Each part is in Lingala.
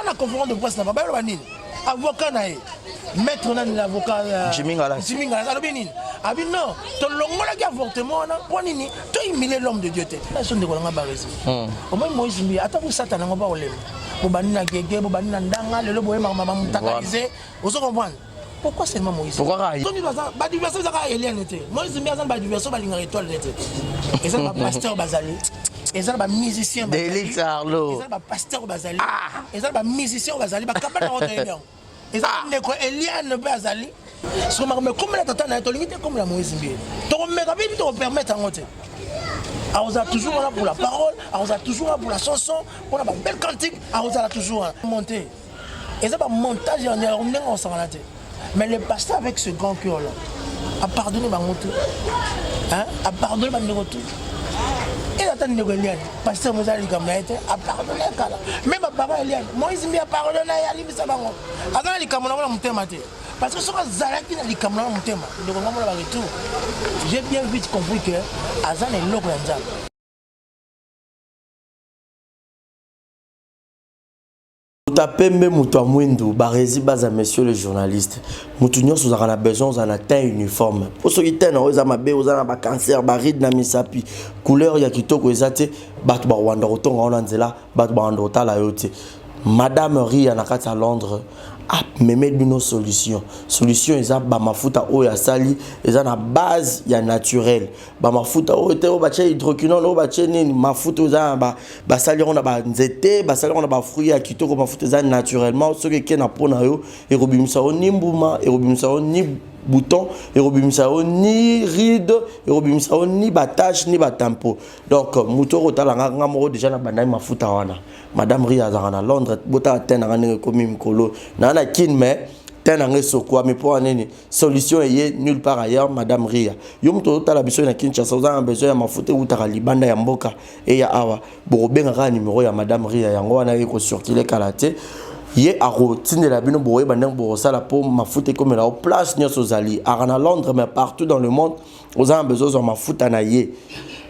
Na conférence de presse na bango, bayoloba nini? Avocat na ye, maître nani, l'avocat Jimmy Ngalas. Jimmy Ngalas alobi nini? Abi non, tolongolaki avortement wana mpo nini? Tohumilie l'homme de Dieu te. So ndeko nanga Baresi, omoi Moïse Mbiye, ata kosatana yango bakolemba. Bobandi na gege, bobandi na ndanga, lelo boyemaka mama mutakalize. Ozo comprendre pourquoi seulement Moïse? Pourquoi kaka? Toni baza badiversion, eza kaka Eliane te. Moïse Mbiye aza na badiversion, balingaka étoile te. Eza na bapasteur bazali, eza na bamusicien. Delix Arlo. Eza na bapasteur bazali, eza na bamusicien oyo bazali bakaba na otoyebi yango. Eza na ndeko Eliane mpe azali. Siko makambo ekomela tata na ye, tolingi te ekomela Moïse Mbiye. Tokomeka mpe tokopermettre yango te. Akozala toujours wana pour la parole, akozala toujours wana pour la chanson, mpona babelle cantique, akozala toujours wana. Monte eza bamontage ya ndenge osangana te. Mais le pasteur avec ce grand cœur là a pardonné bango tout, hein? A pardonné bandeko tout. Eza ata ndeko Eliane, pasteur mo eza likambo na ye te, apardonne kala. Mais bapapa Eliane, Moïse Mbiye apardonne ye, alimbisa bango. Aza na likambo nango na motema te, parce que soki azalaki na likambo nango na motema, ndeko nga mona baretour. J'ai bien vite compris que aza na eloko ya Nzambe. Moto ya pembe, moto ya mwindu, Baresi Baza, monsieur le journaliste, motu nyonso ozalaka na besoin ozala na teint uniforme, mpo soki teint na oyo eza mabe, oza na bacancer, baride na misapi, couleur ya kitoko eza te, bato bakowanda kotonga yo na nzela, bato bakowanda kotala yo te. Madame Ria na kati ya Londres amemeli bino solution. Solution eza bamafuta oyo asali, eza na base ya naturel. Bamafuta oyo te oyo batie hydroquinone, oyo batie nini. Mafuta oyo eza na basali yango na banzete, basali yango na bafruit ya kitoko. Mafuta eza naturellement. Soki eke na mpo na yo, ekobimisa yo ni mbuma, ekobimisa yo ni bouton, ekobimisa yo ni ride, ekobimisa yo ni batache, ni batampo. Donc moto oyo kotala nga, nga moko déjà na bandaki mafuta wana. Madame Ria azalaka na Londres. Botala te nanga ndenge ekomi mikolo naa na Kine, mais te nanga esokwami. Mpo nini? Solution eye nulle part ailleurs, madame Ria. Yo moto ozotala biso na Kinshasa, oza na besoin ya mafuta eutaka libanda ya mboka eya awa, bokobenga kaka numero ya madame Ria, yango wana ekocircule kala te. Ye akotindela bino, bokoyeba ndenge bokosala mpo mafuta ekomela yo place nyonso ozali. Aka na Londres, mais partout dans le monde, oza na besoin ozwa mafuta na ye,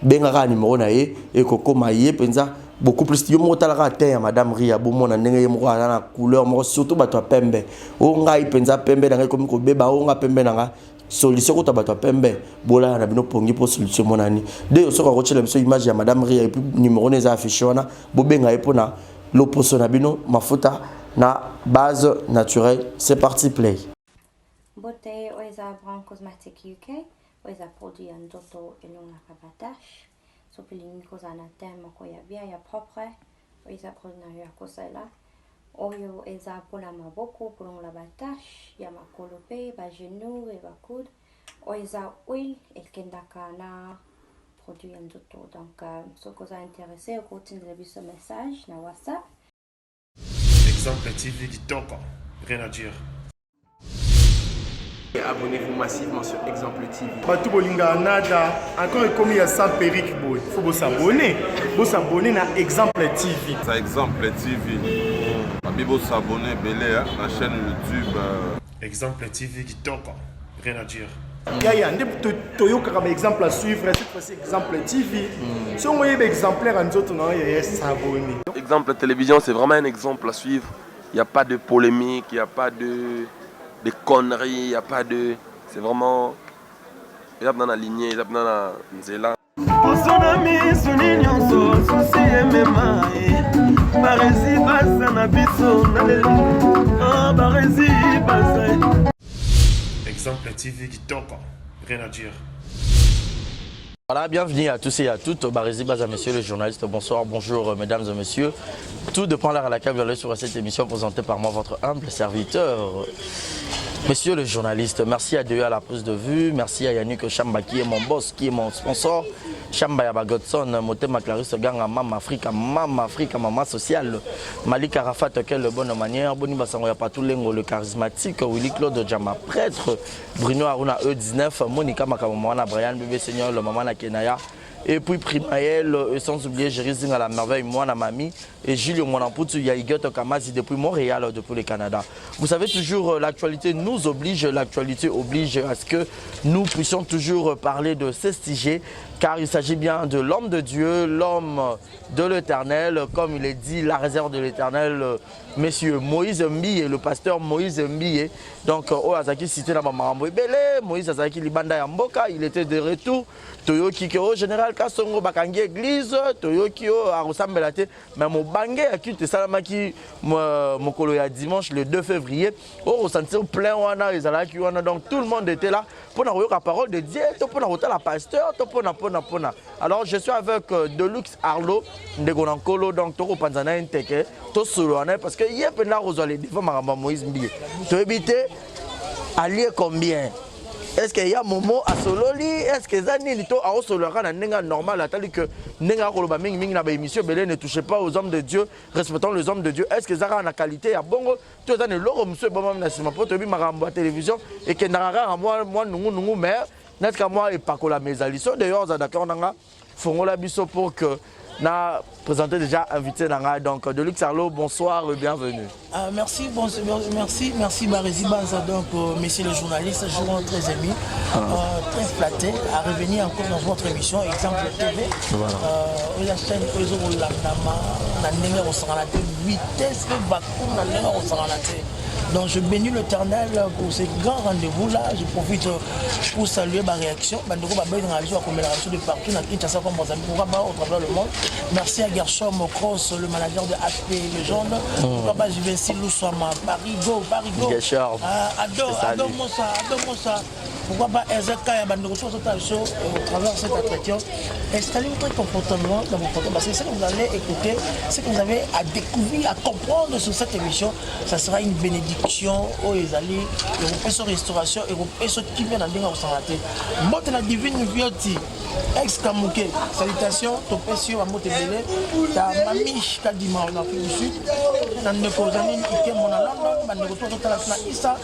benga kaka numero na ye, ekokoma ye mpenza beaucoup plus. Yo moko otalaka te ya madame Ria, bomona ndenge ye moko aza na couleur moko. Surtout bato ya pembe, oyo ngai mpenza pembe na ngai ekomi kobeba, oyo nga pembe na ngai. Solution kuta bato ya pembe, bolala na bino pongi mpo solution emonani. De soki akotiela biso image ya madame Ria et puis numero na eza affiché wana, bobenga ye mpona loposo na bino, mafuta na base naturelle. C'est parti, play. Mbote, oyo eza Brown Cosmetic UK. Oyo eza produit ya nzoto, elongaka batache. Soki olingi kozala na teint moko ya bien, ya propre, oyo eza produit na yo ya kosalela. Oyo eza mpona maboko, kolongola batache ya makolo mpe bagenou e bacoude. Oyo eza huile ekendaka na produit ya nzoto. Donc soki oza intéressé, okotindela biso message na WhatsApp. Exemple TV kitoko, rien à dire. Abonnez-vous massivement sur Exemple TV. Bato bolingaka nada encore ekomi ya sans perruque boye, faut bosabone, bosabone na Exemple TV. Ça, Exemple TV babi, bosabone ebele na chaîne YouTube. Exemple TV kitoko, rien à dire. Yaya nde toyokaka baexemple à suivre. Cette fois-ci Exemple TV, soki oyeba exemplaire ya nzoto na yo, yaya, s'abonne. Exemple Télévision, c'est vraiment un exemple à suivre. Il n'y a pas de polémique, il n'y a pas de conneries, il n'y a pas de. C'est vraiment. Il y a dans la lignée, il y a dans la nzela. Poso na miso nyonso susi emema ye Baresi baza na biso na lelo. Ah, Baresi baza. Exemple TV kitoko, rien à dire. Voilà, bienvenue à tous et à toutes. Baresi Baza, monsieur le journaliste. Bonsoir, bonjour, mesdames et messieurs. Tout dépend l'heure à laquelle vous allez sur cette émission présentée par moi, votre humble serviteur, monsieur le journaliste. Merci à Dieu à la prise de vue. Merci à Yannick Chamba qui est mon boss, qui est mon sponsor. Chamba Yaba Godson, Motema Clarisse Ganga, Mama Africa, Mama Africa, Mama Sociale. Malik Arafat, quelle bonne manière. Boni Basango Yapatou Lengo, le charismatique. Willy Claude Djama, prêtre. Bruno Aruna E19, Monica Makamamwana, Brian Bébé Seigneur, le maman Kenaya. Et puis Primaël, sans oublier Jerry Zinga, la merveille, moi, la mamie, et Julio Monamputu, Yaïgot Kamazi depuis Montréal, depuis le Canada. Vous savez toujours, l'actualité nous oblige, l'actualité oblige à ce que nous puissions toujours parler de ce sujet, car il s'agit bien de l'homme de Dieu, l'homme de l'Éternel, comme il est dit, la réserve de l'Éternel. Monsieur Moïse Mbiye, le pasteur Moïse Mbiye. Donc oyo azalaki cité na ba makambo ebele, Moïse azalaki libanda ya mboka, il était de retour. Toyoki ke o général Kasongo bakangi église, toyoki o akosambela te, mais mobange ya culte esalamaki mokolo ya dimanche le 2 février. O ressentir plein wana ezalaki wana, donc tout le monde était là pona koyoka parole de Dieu, to pona kotala pasteur, to pona pona pona. Alors je suis avec euh, Deluxe Arlo ndeko na nkolo, donc tokopanza na ye nteke tosolola na ye parce que ye mpenza akozwa le devant makambo ya Moïse Mbiye. Toyebi te alie combien est-ce que ya momo asololi, est-ce que eza nini to akosololaka na ndenge ya normal, atali que ndenge akoloba mingimingi na baémission ebele, ne touchez pas aux hommes de Dieu, respectons les hommes de Dieu. Est-ce que eza kaka na qualité ya bongo to eza na eloko mosusu ebomami na nsima? Mpo toyebi makambo ya télévision ekendaka kaka mwa nungunungu, mais neti ka mwa epakolama ezali so d'ailleurs oza d'accord na nga, fongola biso pour que na présenter déjà invité na ngai. Donc Deluxe Arlo, bonsoir et bienvenue. Ah, merci, bon, merci, merci Barési Banza, donc euh, messieurs les journalistes, je suis très ému, ah. euh, très flatté à revenir encore dans votre émission Exemple TV. Voilà. Euh, la chaîne oyo kolandama na ndenge kosangana te, vitesse mpe vacuum na ndenge kosangana te. Donc je bénis l'Éternel pour ce grand rendez-vous-là. Je profite pour saluer ma réaction. Bandeko babengaka biso, bakomelaka biso de partout na Kinshasa comme Mozambique, pourquoi pas au travers le monde. Merci à Gershom Cross, le manager de HP Légende. Pourquoi pas Juvenci Loussama, Paris Go, Paris Go. Gershom. Ah, Ado, Ado Mossa, Ado Mossa. Pourquoi pas Ezeka Bandeko biso au travers cet entretien. Installez-vous très confortablement dans vos fauteuils parce que ce que vous allez écouter, ce que vous avez à découvrir, à comprendre sur cette émission, ça sera une bénédiction oyo ezali ekopesa restauration, ekopesa kimia na ndenge ya kosangana te. Mbote na Divine Vioti, ex Kamuke, salutation, topesi yo bambote ebele ta mami Kadima na Afrique du Sud, na ndeko ozali Ikembo na London, bandeko to totala na Isa,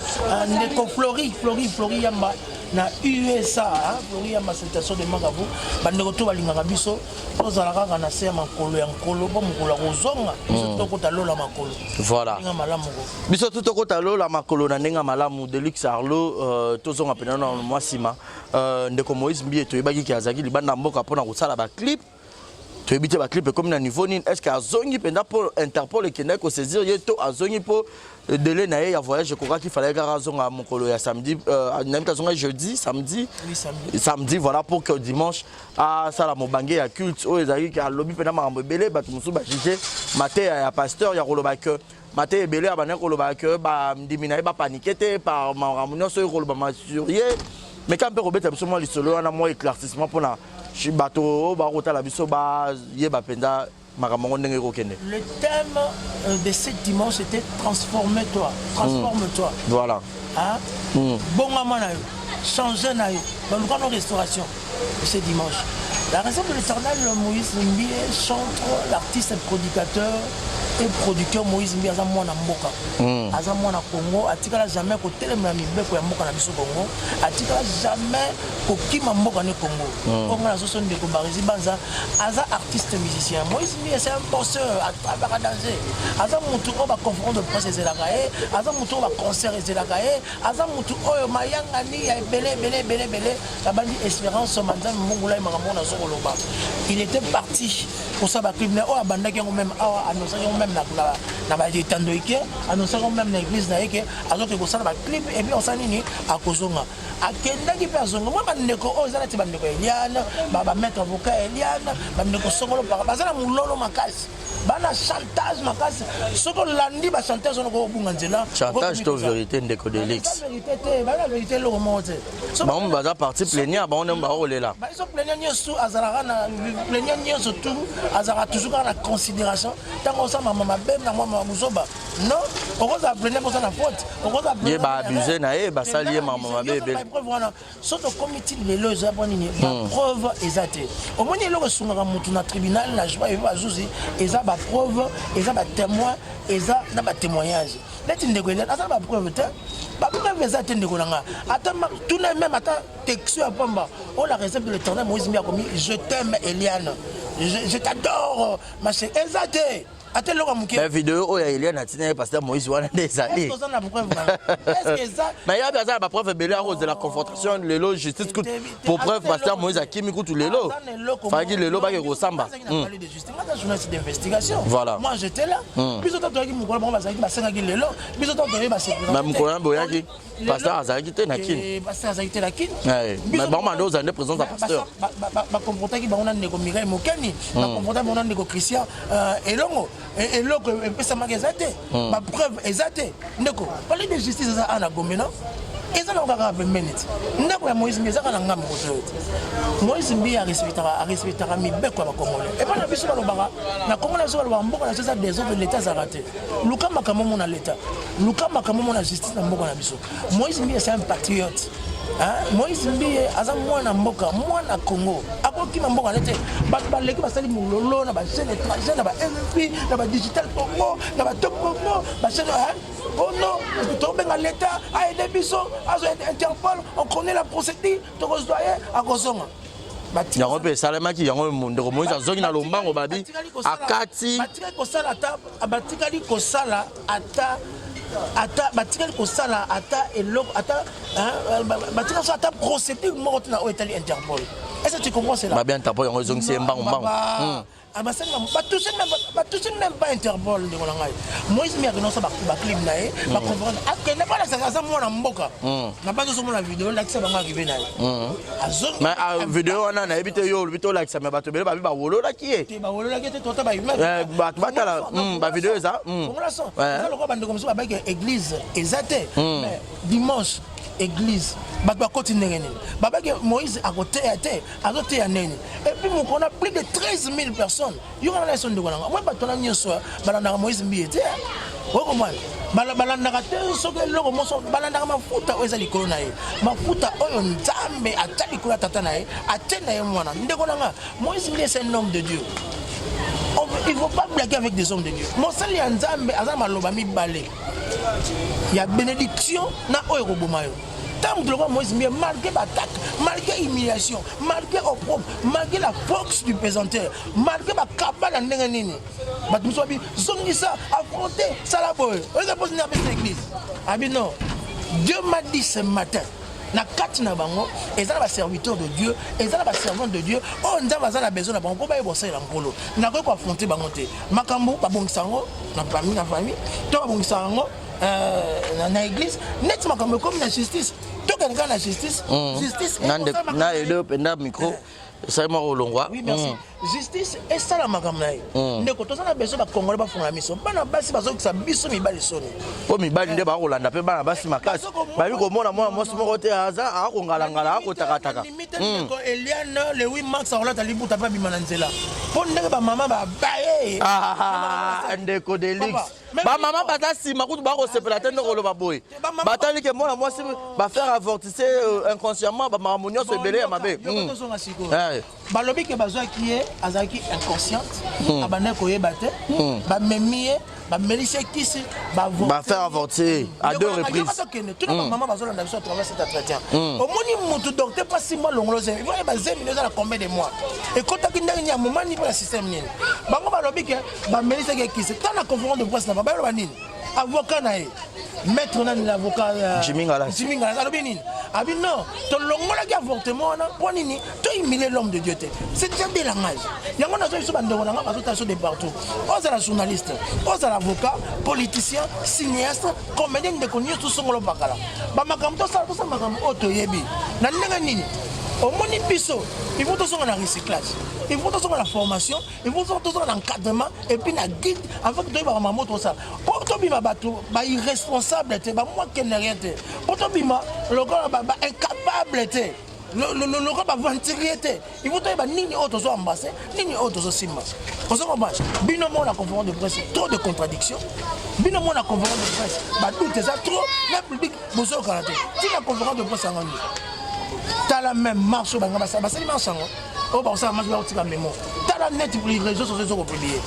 ndeko Flori Flori Flori Yamba na USA, Flori Yamba, salutation de Makabu, bandeko to balingaka biso, tozala kaka na se ya makolo ya nkolo mpo mokolo ya kozonga biso mm. tokota lola makolo. Voilà, ndenge malamu ko biso tu tokota lola makolo na ndenge malamu. Deluxe Arlo, euh, tozonga mpena na mwa nsima euh, ndeko Moïse Mbiye, toyebaki ke azalaki libanda mboka mpona kosala baclip, toyebi te baclip ekomi na niveau nini. Est ce que azongi mpenza mpo Interpol ekendaki kosaisir ye, to azongi mpo délai na ye ya voyage ekokaki, falaki kaka azonga mokolo ya samedi, euh, nayebi te azonga jeudi, samedi? Oui, samedi. Samedi, voilà, pour que dimanche asala mobange ya culte oyo ezalaki. Alobi mpena makambo ebele, bato mosusu bajuge mateya ya pasteur ya koloba ke mateya ebele abandaki koloba ke bandimi na ye bapanike te par makambo nyonso oyo kolobama sur ye. Mais ka mpe kobeta biso mwa lisolo wana, mwa éclaircissement mpona bato oyo bakotala biso bayeba mpenza makambo yango ndenge ekokende. Le thème euh, de ce dimanche était transforme-toi, transforme-toi. Mmh. Voilà. Hein? Mmh. Bongama na yo, changer na yo. Dans le cadre de restauration de ce dimanche. La raison de l'Éternel, Moïse Mbiye, chantre, l'artiste producteur et producteur Moïse Mbiye aza mwana mboka. Mm. Aza mwana Congo, atikala jamais kotelemela mibeko ya mboka na biso Congo, atikala jamais kokima mboka ne Congo. Mm. Oyo nga nazoso ndeko Barezi Banza aza artiste musicien. Moïse Mbiye c'est un bosseur, atrabaka danger. Aza mutu oyo ba conférence de presse ezelaka ye, aza mutu oyo ba concert ezelaka ye, aza mutu oyo mayangani ya ebele ebele ebele ebele babandi Espérance Manzambi Mbungula ye makambo oyo nazo koloba. Il était parti kosala ba clip na oyo abandaki yango même awa, annoncaki yango même na ba etando eke, annoncaki yango même na église na ye ke azoke kosala ba clip et puis osala nini akozonga. Akendaki mpe azongi. Mwa bandeko oyo eza neti bandeko Eliane, bamaître avocat Eliane, bandeko songolo paka baza na mololo makasi, bana chantage makasi. Soki olandi bachantage wana okobunga nzela. Chantage to vérité, ndeko Delix? Vérité te, bana vérité eloko moko te. Bango baza parti plaignant, bango nde bakolela. Biso plaignant nyonso azalaka na plaignant nyonso tu azalaka toujours kaka na considération ntango osala mama mabe na mwa mama buzoba. Non, okozala plaignant mpoza na faute, okozala ye baabuse na ye, basali ye mama mabe ebele. Preuve wana so tokomi ti lelo eza mpo nini? Bapreuve eza te. Omoni eloko esungaka motu na tribunal na joie epe bazuzi eza bapreuve, eza batémoin, eza na batémoignage. Neti ndeko Eliane aza na bapreuve te, bapreuve eza te ndeko na nga. Ata tuna meme ata texto ya pamba oyo la réserve de l'Éternel Moïse Mbi akomi: je t'aime Eliane, je, je t'adore ma chérie, eza te. Ata eloko ya moke. Mais video oyo ya Eliane atina ye pasteur Moïse wana nde ezali. Est-ce que na preuve na? Est-ce que eza Mais yabi aza na ba preuve ebele akozela confrontation lelo justice kutu pour preuve pasteur Moïse akimi kutu lelo. Faki lelo bake kosamba. Hmm. De justice, nga journaliste d'investigation. Voilà. Moi j'étais là. Biso to toyaki mokolo bango bazalaki basengaki lelo. Biso to toyaki basengaki. Mais mokolo na boyaki. Pasteur azalaki te na Kin. Eh, pasteur azalaki te na Kin. Eh, mais bango bande ozala nde présence ya pasteur. Baconfrontaki bango na ndeko Mireille Mokeni, baconfrontaki bango na ndeko Christian euh, Elongo. E, eloko epesamaki eza te. Bapreuve eza te. Ndeko, palais de justice eza awa na Gombe non? eza nango kaka pembeni ti ndako ya moïse mbi ezaka na ngambo kotoyo te moïse mbi arespectaka arespectaka mibeko ya bacongolais epai na biso balobaka na kongo na biso balobaka mboka na biso eza desordre leta azalaka te luka makambo omona leta luka makambo omona justice na mboka na biso moïse mbiye c'est un patriote Hein? Moïse Mbiye aza mwana mboka mwana Congo akokima mboka na te bato baleki basali mololo na bachaîne étrangère na ba mp na ba digital Congo na ba top Congo bachaîne hein? Oh non tobenga l'état aide biso azo Interpol on connaît la procédure tokozwa ye akozonga yango mpe esalemaki yango ndeko moïse azongi na lombango babi akati batikali kosala ata batikali kosala ata ata batikali kosala ata eloko ata batikali kosala ata procédure moko te na oyo etali interpol est ce que tu comprends cela babi interpol yango ezongisi ye mbango mbango Ah, basali batouche même batouche même pas interpol ndeko na ngai moïse mi akende osala baclip na ye hmm. bacomprendre akende mpo alakisaka aza mwana mboka hmm. na basi ozomona video lakisa bango arrive na ye hmm. mais ah, video wana nayebi te yo olobi tolakisa me bato ebele babi bawololaki ye bawololaki te tota eh, bato batala bavideo eza fongola son eza lokola bandeko mosusu babaki église eza te mais dimanche église bato bakoti ndenge nini babaki moïse akoteya te azoteya ndenge nini epuis mokolo na plus de 13 000 personnes yokana na yeso ndeko nanga moi bato wana nyonso balandaka moïse mbiye te okomwana balandaka te soki eloko moso balandaka mafuta oyo eza likolo na ye mafuta oyo nzambe atya likolo ya tata na ye atye na ye mwana ndeko na nga moïse mbiye c'est un homme de dieu il faut pas blaguer avec des hommes de dieu mosali ya nzambe aza na maloba mibale ya bénédiction na oyo ekoboma yo ntango moto lokola moïse mbiye malgré baattaque malgré humiliation malgré opprobre malgré la force du pesanteur malgré bakabala ndenge nini bato mosusu babi zongisa affronte sala boye oyoka mposi nini apesi na église abi non dieu m'a dit ce matin na kati na bango eza na baserviteur de dieu eza na baservante de dieu oyo nzambe aza na besoin na bango mpo bayeba kosalela nkolo nakoki koaffronte bango te makambo babongisa yango na famille na famille to babongisa yango euh, na église neti makambo ekomi na justice tokende kaka na justice mm. justice na ede mpenza micro eh. esali moko olongwa oui merci mm. justice esala makambo na ye mm. ndeko toza na besoin bakongole bafungola miso bana basi bazokisa biso mibali soni mpo mibali nde bakolanda mpe bana basi makasi bayebi komona mwana mwasi moko te aza akongalangala akotakataka ndeko eliane le 8 mars akolata libuta mpe abima na nzela mpo ndenge bamama babaye ah, ndeko delix bamama baza nsima kutu bakosepela te ndenge oloba boye batali ke mwana mwasi bafaire avortise euh, inconsciemment bamakambo nyonso ebele ya mabe hmm. eh. balobi ke bazwaki ye azalaki inconsciente hmm. abandaki koyeba te hmm. bamemi ye bamelisi ye kisi bafaire avorter à deux reprises tokende tuna bamama bazolanda biso à travers cet entretien omoni motu docteur mpo asimba longolo zemi ivoye bazemi eza na combien de mois ekotaki ndenge nini ya momani mpo na système nini bango balobi ke bamelisaki ye kisi tala na conférence de presse na bango bayoloba nini avocat na ye maître nani l'avocat euh, Jimmy Ngalas Jimmy Ngalas alobi nini abi non tolongolaki avortement wana mpo nini to humilie l'homme de Dieu te c'est déjà des langages yango nazo biso bandeko na nga bazotala biso de partout ozala journaliste ozala avocat politicien cinéaste comédien ndeko nyonso songolo pakala bamakambo tosala tosala makambo oyo toyebi na ndenge nini omoni biso il faut tozonga na recyclage il faut tozonga na formation il faut tozonga na encadrement et puis na guide afin que toyebaka makambo tosala mpo tobima bato bairresponsable te bamwakenderien te mpo tobima lokola baincapable te lokola baaventurier te il faut toyeba nini oyo tozo embrasse nini oyo tozosimba ozo comprendre bino moko na conférence de presse trop de contradiction bino moko na conférence de presse badoute eza trop na public bozokana te ntina conférence de presse yango nini tala même marche oyo banga basala basali marche yango oyo bakosala marche bakotika memo tala net réseau sociaux ezokopublie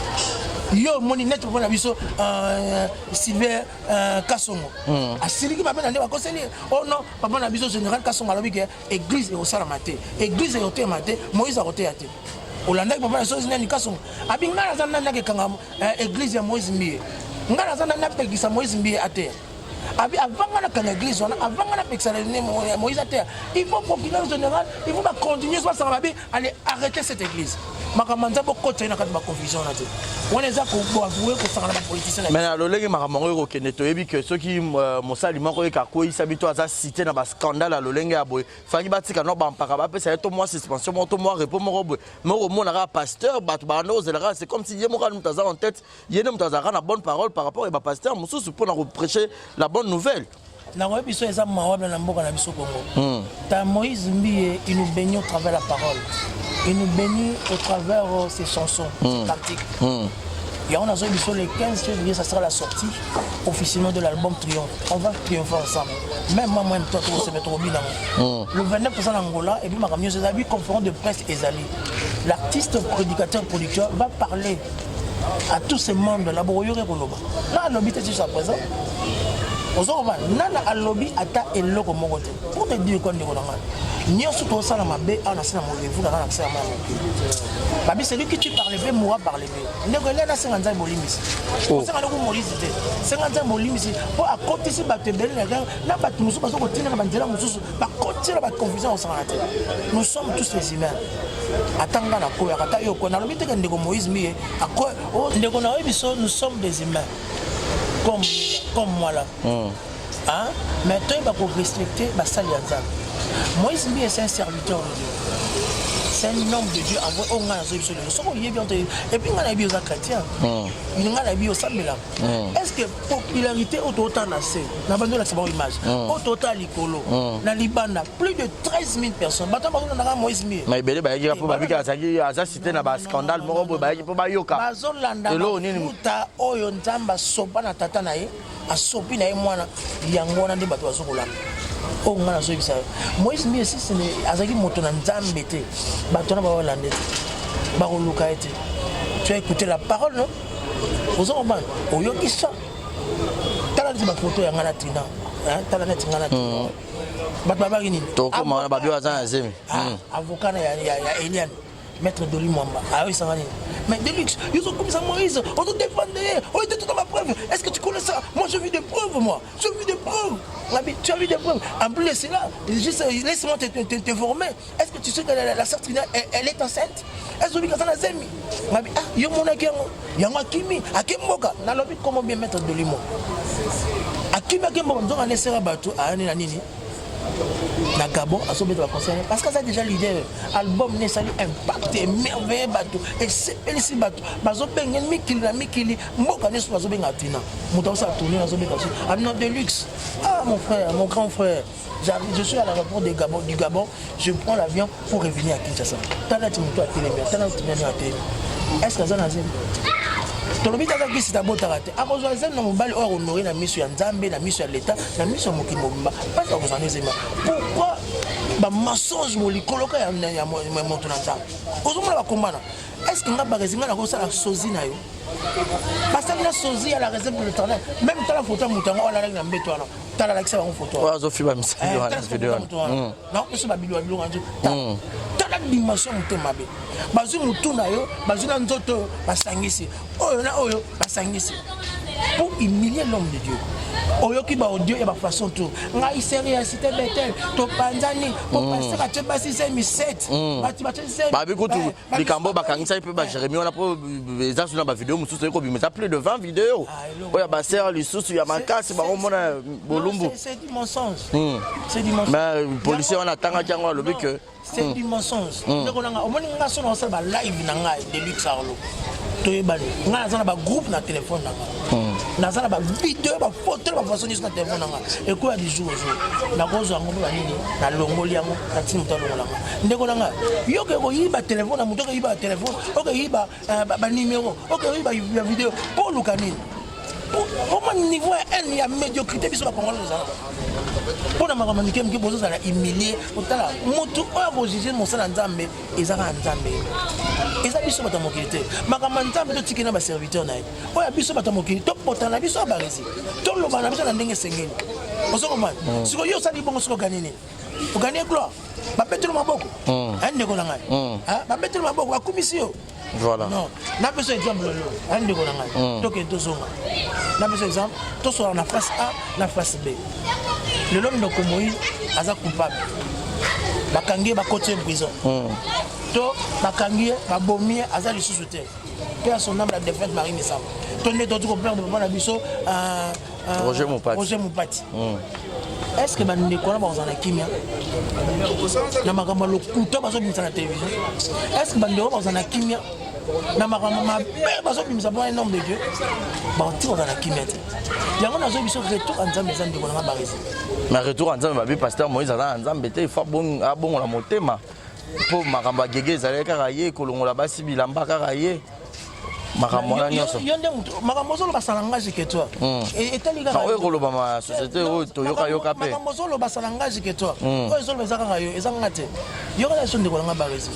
yo omoni net mpo na biso euh, sylvain euh, kasongo hmm. asiliki mabe na nde bakoseli ye oh non papa na biso général kasongo alobi ke église ekosalama te église ekoteyama te moïse akoteya te. Olandaki papa na biso nani Kasongo abi ngai naza nani nakekanga eh, église ya Moïse Mbiye, ngai naza nani napekisa Moïse Mbiye ateya. Abi avant ngai nakanga église wana, avant ngai napekisa Moïse ateya, il faut procureur général, il faut bacontinue basanga babi allez arrêter cette église. Makambo ya Nzambe okotisa ye na kati baconfusion wana te, wana eza koavoue kosangana bapoliticien. Mais na lolenge makambo yango ekokende, toyebi ke soki mosali moko eka akweyisa bito aza cité na bascandale ya lolenge ya boye, faki batika no bampaka, bapesa ye to mwa suspension moko to mwa repos moko boye. Mais okomona kaka pasteur, bato banda kozela kaka, c'est comme si ye moko moto aza en tête, ye nde moto azalaka na bonne parole par rapport ya bapasteur mosusu mpona koprêcher la bonne nouvelle. Nakoyebi biso eza mawa na mboka na biso Congo. Ta Moïse Mbiye, il nous bénit au travers la parole, il nous bénit au travers ses chansons, ses cantiques. Yango nazoyebi biso, le 15 février, ça sera la sortie officiellement de l'album Triomphe. On va triompher ensemble, même moi, même toi, tokoseme tokobina yango le 29, toza na Angola. Et puis makambo nyonso ezali, conférence de presse ezali, l'artiste prédicateur producteur va parler à tous ces mondes là. Bokoyoki koloba na alobi te jusqu'à présent, ozokoma nana alobi ata eloko moko te. Pour te dire quoi, ndeko na ngai, nyonso tosala mabe awa na se na molevu na nga na kisa ya mwana mokili, babi celui qui tue par l'épée mourra par l'épée. Ndeko elia, nasenga Nzambe bolimbisi, osenga ndeko Moïse te, senga Nzambe bolimbisi mpo akotisi bato ebele na erreur, na bato mosusu baza kotinda na banzela mosusu, bakotisi na baconfusion kosangana te. Nous sommes tous les humains, ata nga nakoyaka, ata yo koya. Nalobi teke ndeko Moïse Mbiye, ndeko na oyebi biso, nous sommes des humains comme moi là. Hein? Mais toyeba korespecte basali ya Nzambe. Moïse Mbiye, c'est un serviteur de Dieu, c'est un homme de Dieu envoyé. Oyo ngai nazoyebi biso lelo, soki oyebi yango, et puis ngai nayebi oza chrétien, ngai nayebi osambelaka. Est ce que popularité oyo tootala na se na bandi olakisa bango image oyo tootala likolo na libanda, plus de 13 000 personnes, bato bazolandaka Moïse Mbiye? Ma ebele bayaki mpo babiki azalaki aza cité na bascandale moko boye, bayaki mpo bayoka. Bazolanda eloko nini? Mafuta oyo Nzambe asopa na tata na ye, asopi na ye mwana, yango wana nde bato bazokolanda. Oyo ngai nazoyebisa yo, Moïse Mbiye sisi azalaki moto na Nzambe te, bato wana baolanda te, bakoluka ye te. Tu as écouté la parole, non? Oza comprendre, oyoki sa. Tala neti bafoto ya ngai na Trina, tala neti ngai na Trina, bato babaki nini? Tokoma wana, babi aza na zemi. Avocat na ya Eliane, maître Doli Mwamba, ayoyisanga nini? Mais Deluxe, yo ozokumisa Moïse, ozodefendre ye, oyo te, tota bapreuve. Est ce que tu connais ça? Moi, je vis des preuves, moi je vis des preuves. Ngabi, tu as vu des preuves? En plus de cela, juste laisse-moi t'informer, est ce que tu sais que la sœur Trina, elle est enceinte? Est ce que aza na zemi? Ngabi, ah, yo monaki yango, yango akimi, ake mboka. Nalobi comment bien, maître Doli Mwamba akimi, ake mboka, nzonga nesera bato ayani na nini na Gabon, azobeta baconcert parce que aza déjà leader. Album ne esali impact émerveille, bato esepelisi, bato bazobenge mikili na mikili, mboka nyonso bazobenga Tina. Moto akosala tourne, azobeka so abino de luxe. Ah, mon frère, mon grand frère, j'arrive, je suis à l'aéroport de Gabon, du Gabon, je prends l'avion pour revenir à Kinshasa. Tala ti moto atelemi, tala ti nani atelemi. Est ce que aza na zemi? Tolobi tata kisi tabotaka te, akozwa zemi na mobali oyo akohonore na miso ya Nzambe, na miso ya Leta, na miso ya mokili mobimba, mpasi akozwa nde zemi. Pourquoi bamensonge molikoloka ya moto na Nzambe? Ozomona bakombana. Est ce que nga Barezi, nga nakosala sosie na yo? Basali na sosie ya la réserve de l'Éternel. Même tala foto ya moto yango oyo alalaki na mbeto wana, tala, alakisa bango foto. Oyo azofiba misali wana, video wana. Naopesa babilo ya biloko yango. Tala dimension ya motema mabe. Bazwi motu na yo, bazwi na nzoto oyo, basangisi oyo na oyo, basangisi pour humilier l'homme de Dieu. Oyoki baaudio ya bafaçon tout. Ngai seri ya cité Betel, topanzani po pasteur atie basi zemi 7, bato batie zemi. Babi kutu likambo bakangisaki mpe bajeremi wana, mpo eza so na bavideo mosusu ekobima, eza plus de 20 video oyo ya basere lisusu ya makasi, bakomona bolumbu. C'est du mensonge, c'est du mensonge. Mais policier wana atangaki yango, alobi ke C'est du mensonge, ndeko na nga. Omoni nga, so naosala balive na ngai, Deluxe Arlo, toyebani. Ngai naza na bagroupe na telefone na nga, naza na bavideo, bafoto na bafaçon nyonso na telefone na nga. Ekoya du jour au jour, nakozwa yango mpe banini, nalongoli yango, natini moto alongola nga. Ndeko na nga, yo ke koyiba telefone na moto, okeyiba telefone, okeyiba banimero, okeyiba ya video mpo oluka nini? Oma niveau ya haine, ya médiocrité, biso bakongolo tozala mpo na makambo mike mike, bozozala humilie. Otala motu oyo akojuge mosala ya Nzambe, eza kaka Nzambe, eza biso bato ya mokili te. Makambo ya Nzambe totiki na baserviteur na ye. Oyo ya biso bato ya mokili, topotana na biso ya Baresi, toloba na biso na ndenge esengeli. Ozokomana sikoyo, yo osali bongo, soki ogani nini? Ogani gloire. Babeteli maboko. Ndeko na ngai. Babeteli maboko, bakumisi yo. Voilà. Non, napesa exemple lelo, ndeko na ngai. Tokende tozonga. Napesa exemple, tosola na face A na face B. Lelo ndeko Moïse aza coupable. Bakangi ye, bakoti ye prison. To bakangi ye, babomi ye, aza lisusu te. Paix à son âme la défunte Marie Misamu. To nde toti koperdre papa na biso Roger Mopati. Roger Mopati. Est-ce que bandeko wana bakozala na kimia na makambo ya lokuta bazobimisa na télévision? Est-ce que bandeko bakozala na kimia na makambo mabe bazobimisa mpo un homme de Dieu? Bakoki kozala na kimia te. Yango nazoyi biso retour ya Nzambe eza ndeko nanga Barezi. Mais retour ya Nzambe, babi pasteur Moïse aza na Nzambe te, il faut abongola motema mpo makambo ya gege ezalaki kaka ye, kolongola basi bilamba kaka ye, makambo wana nyonso. Yo nde moto makambo ozoloba, ça n'engage que toi. Etali kaka oyo kolobama ya société oyo toyokayoka mpe. Makambo ozoloba, ça n'engage que toi. Oyo ezoloba eza kaka yo, eza nga te. Yoka na biso, ndeko nanga Barezi.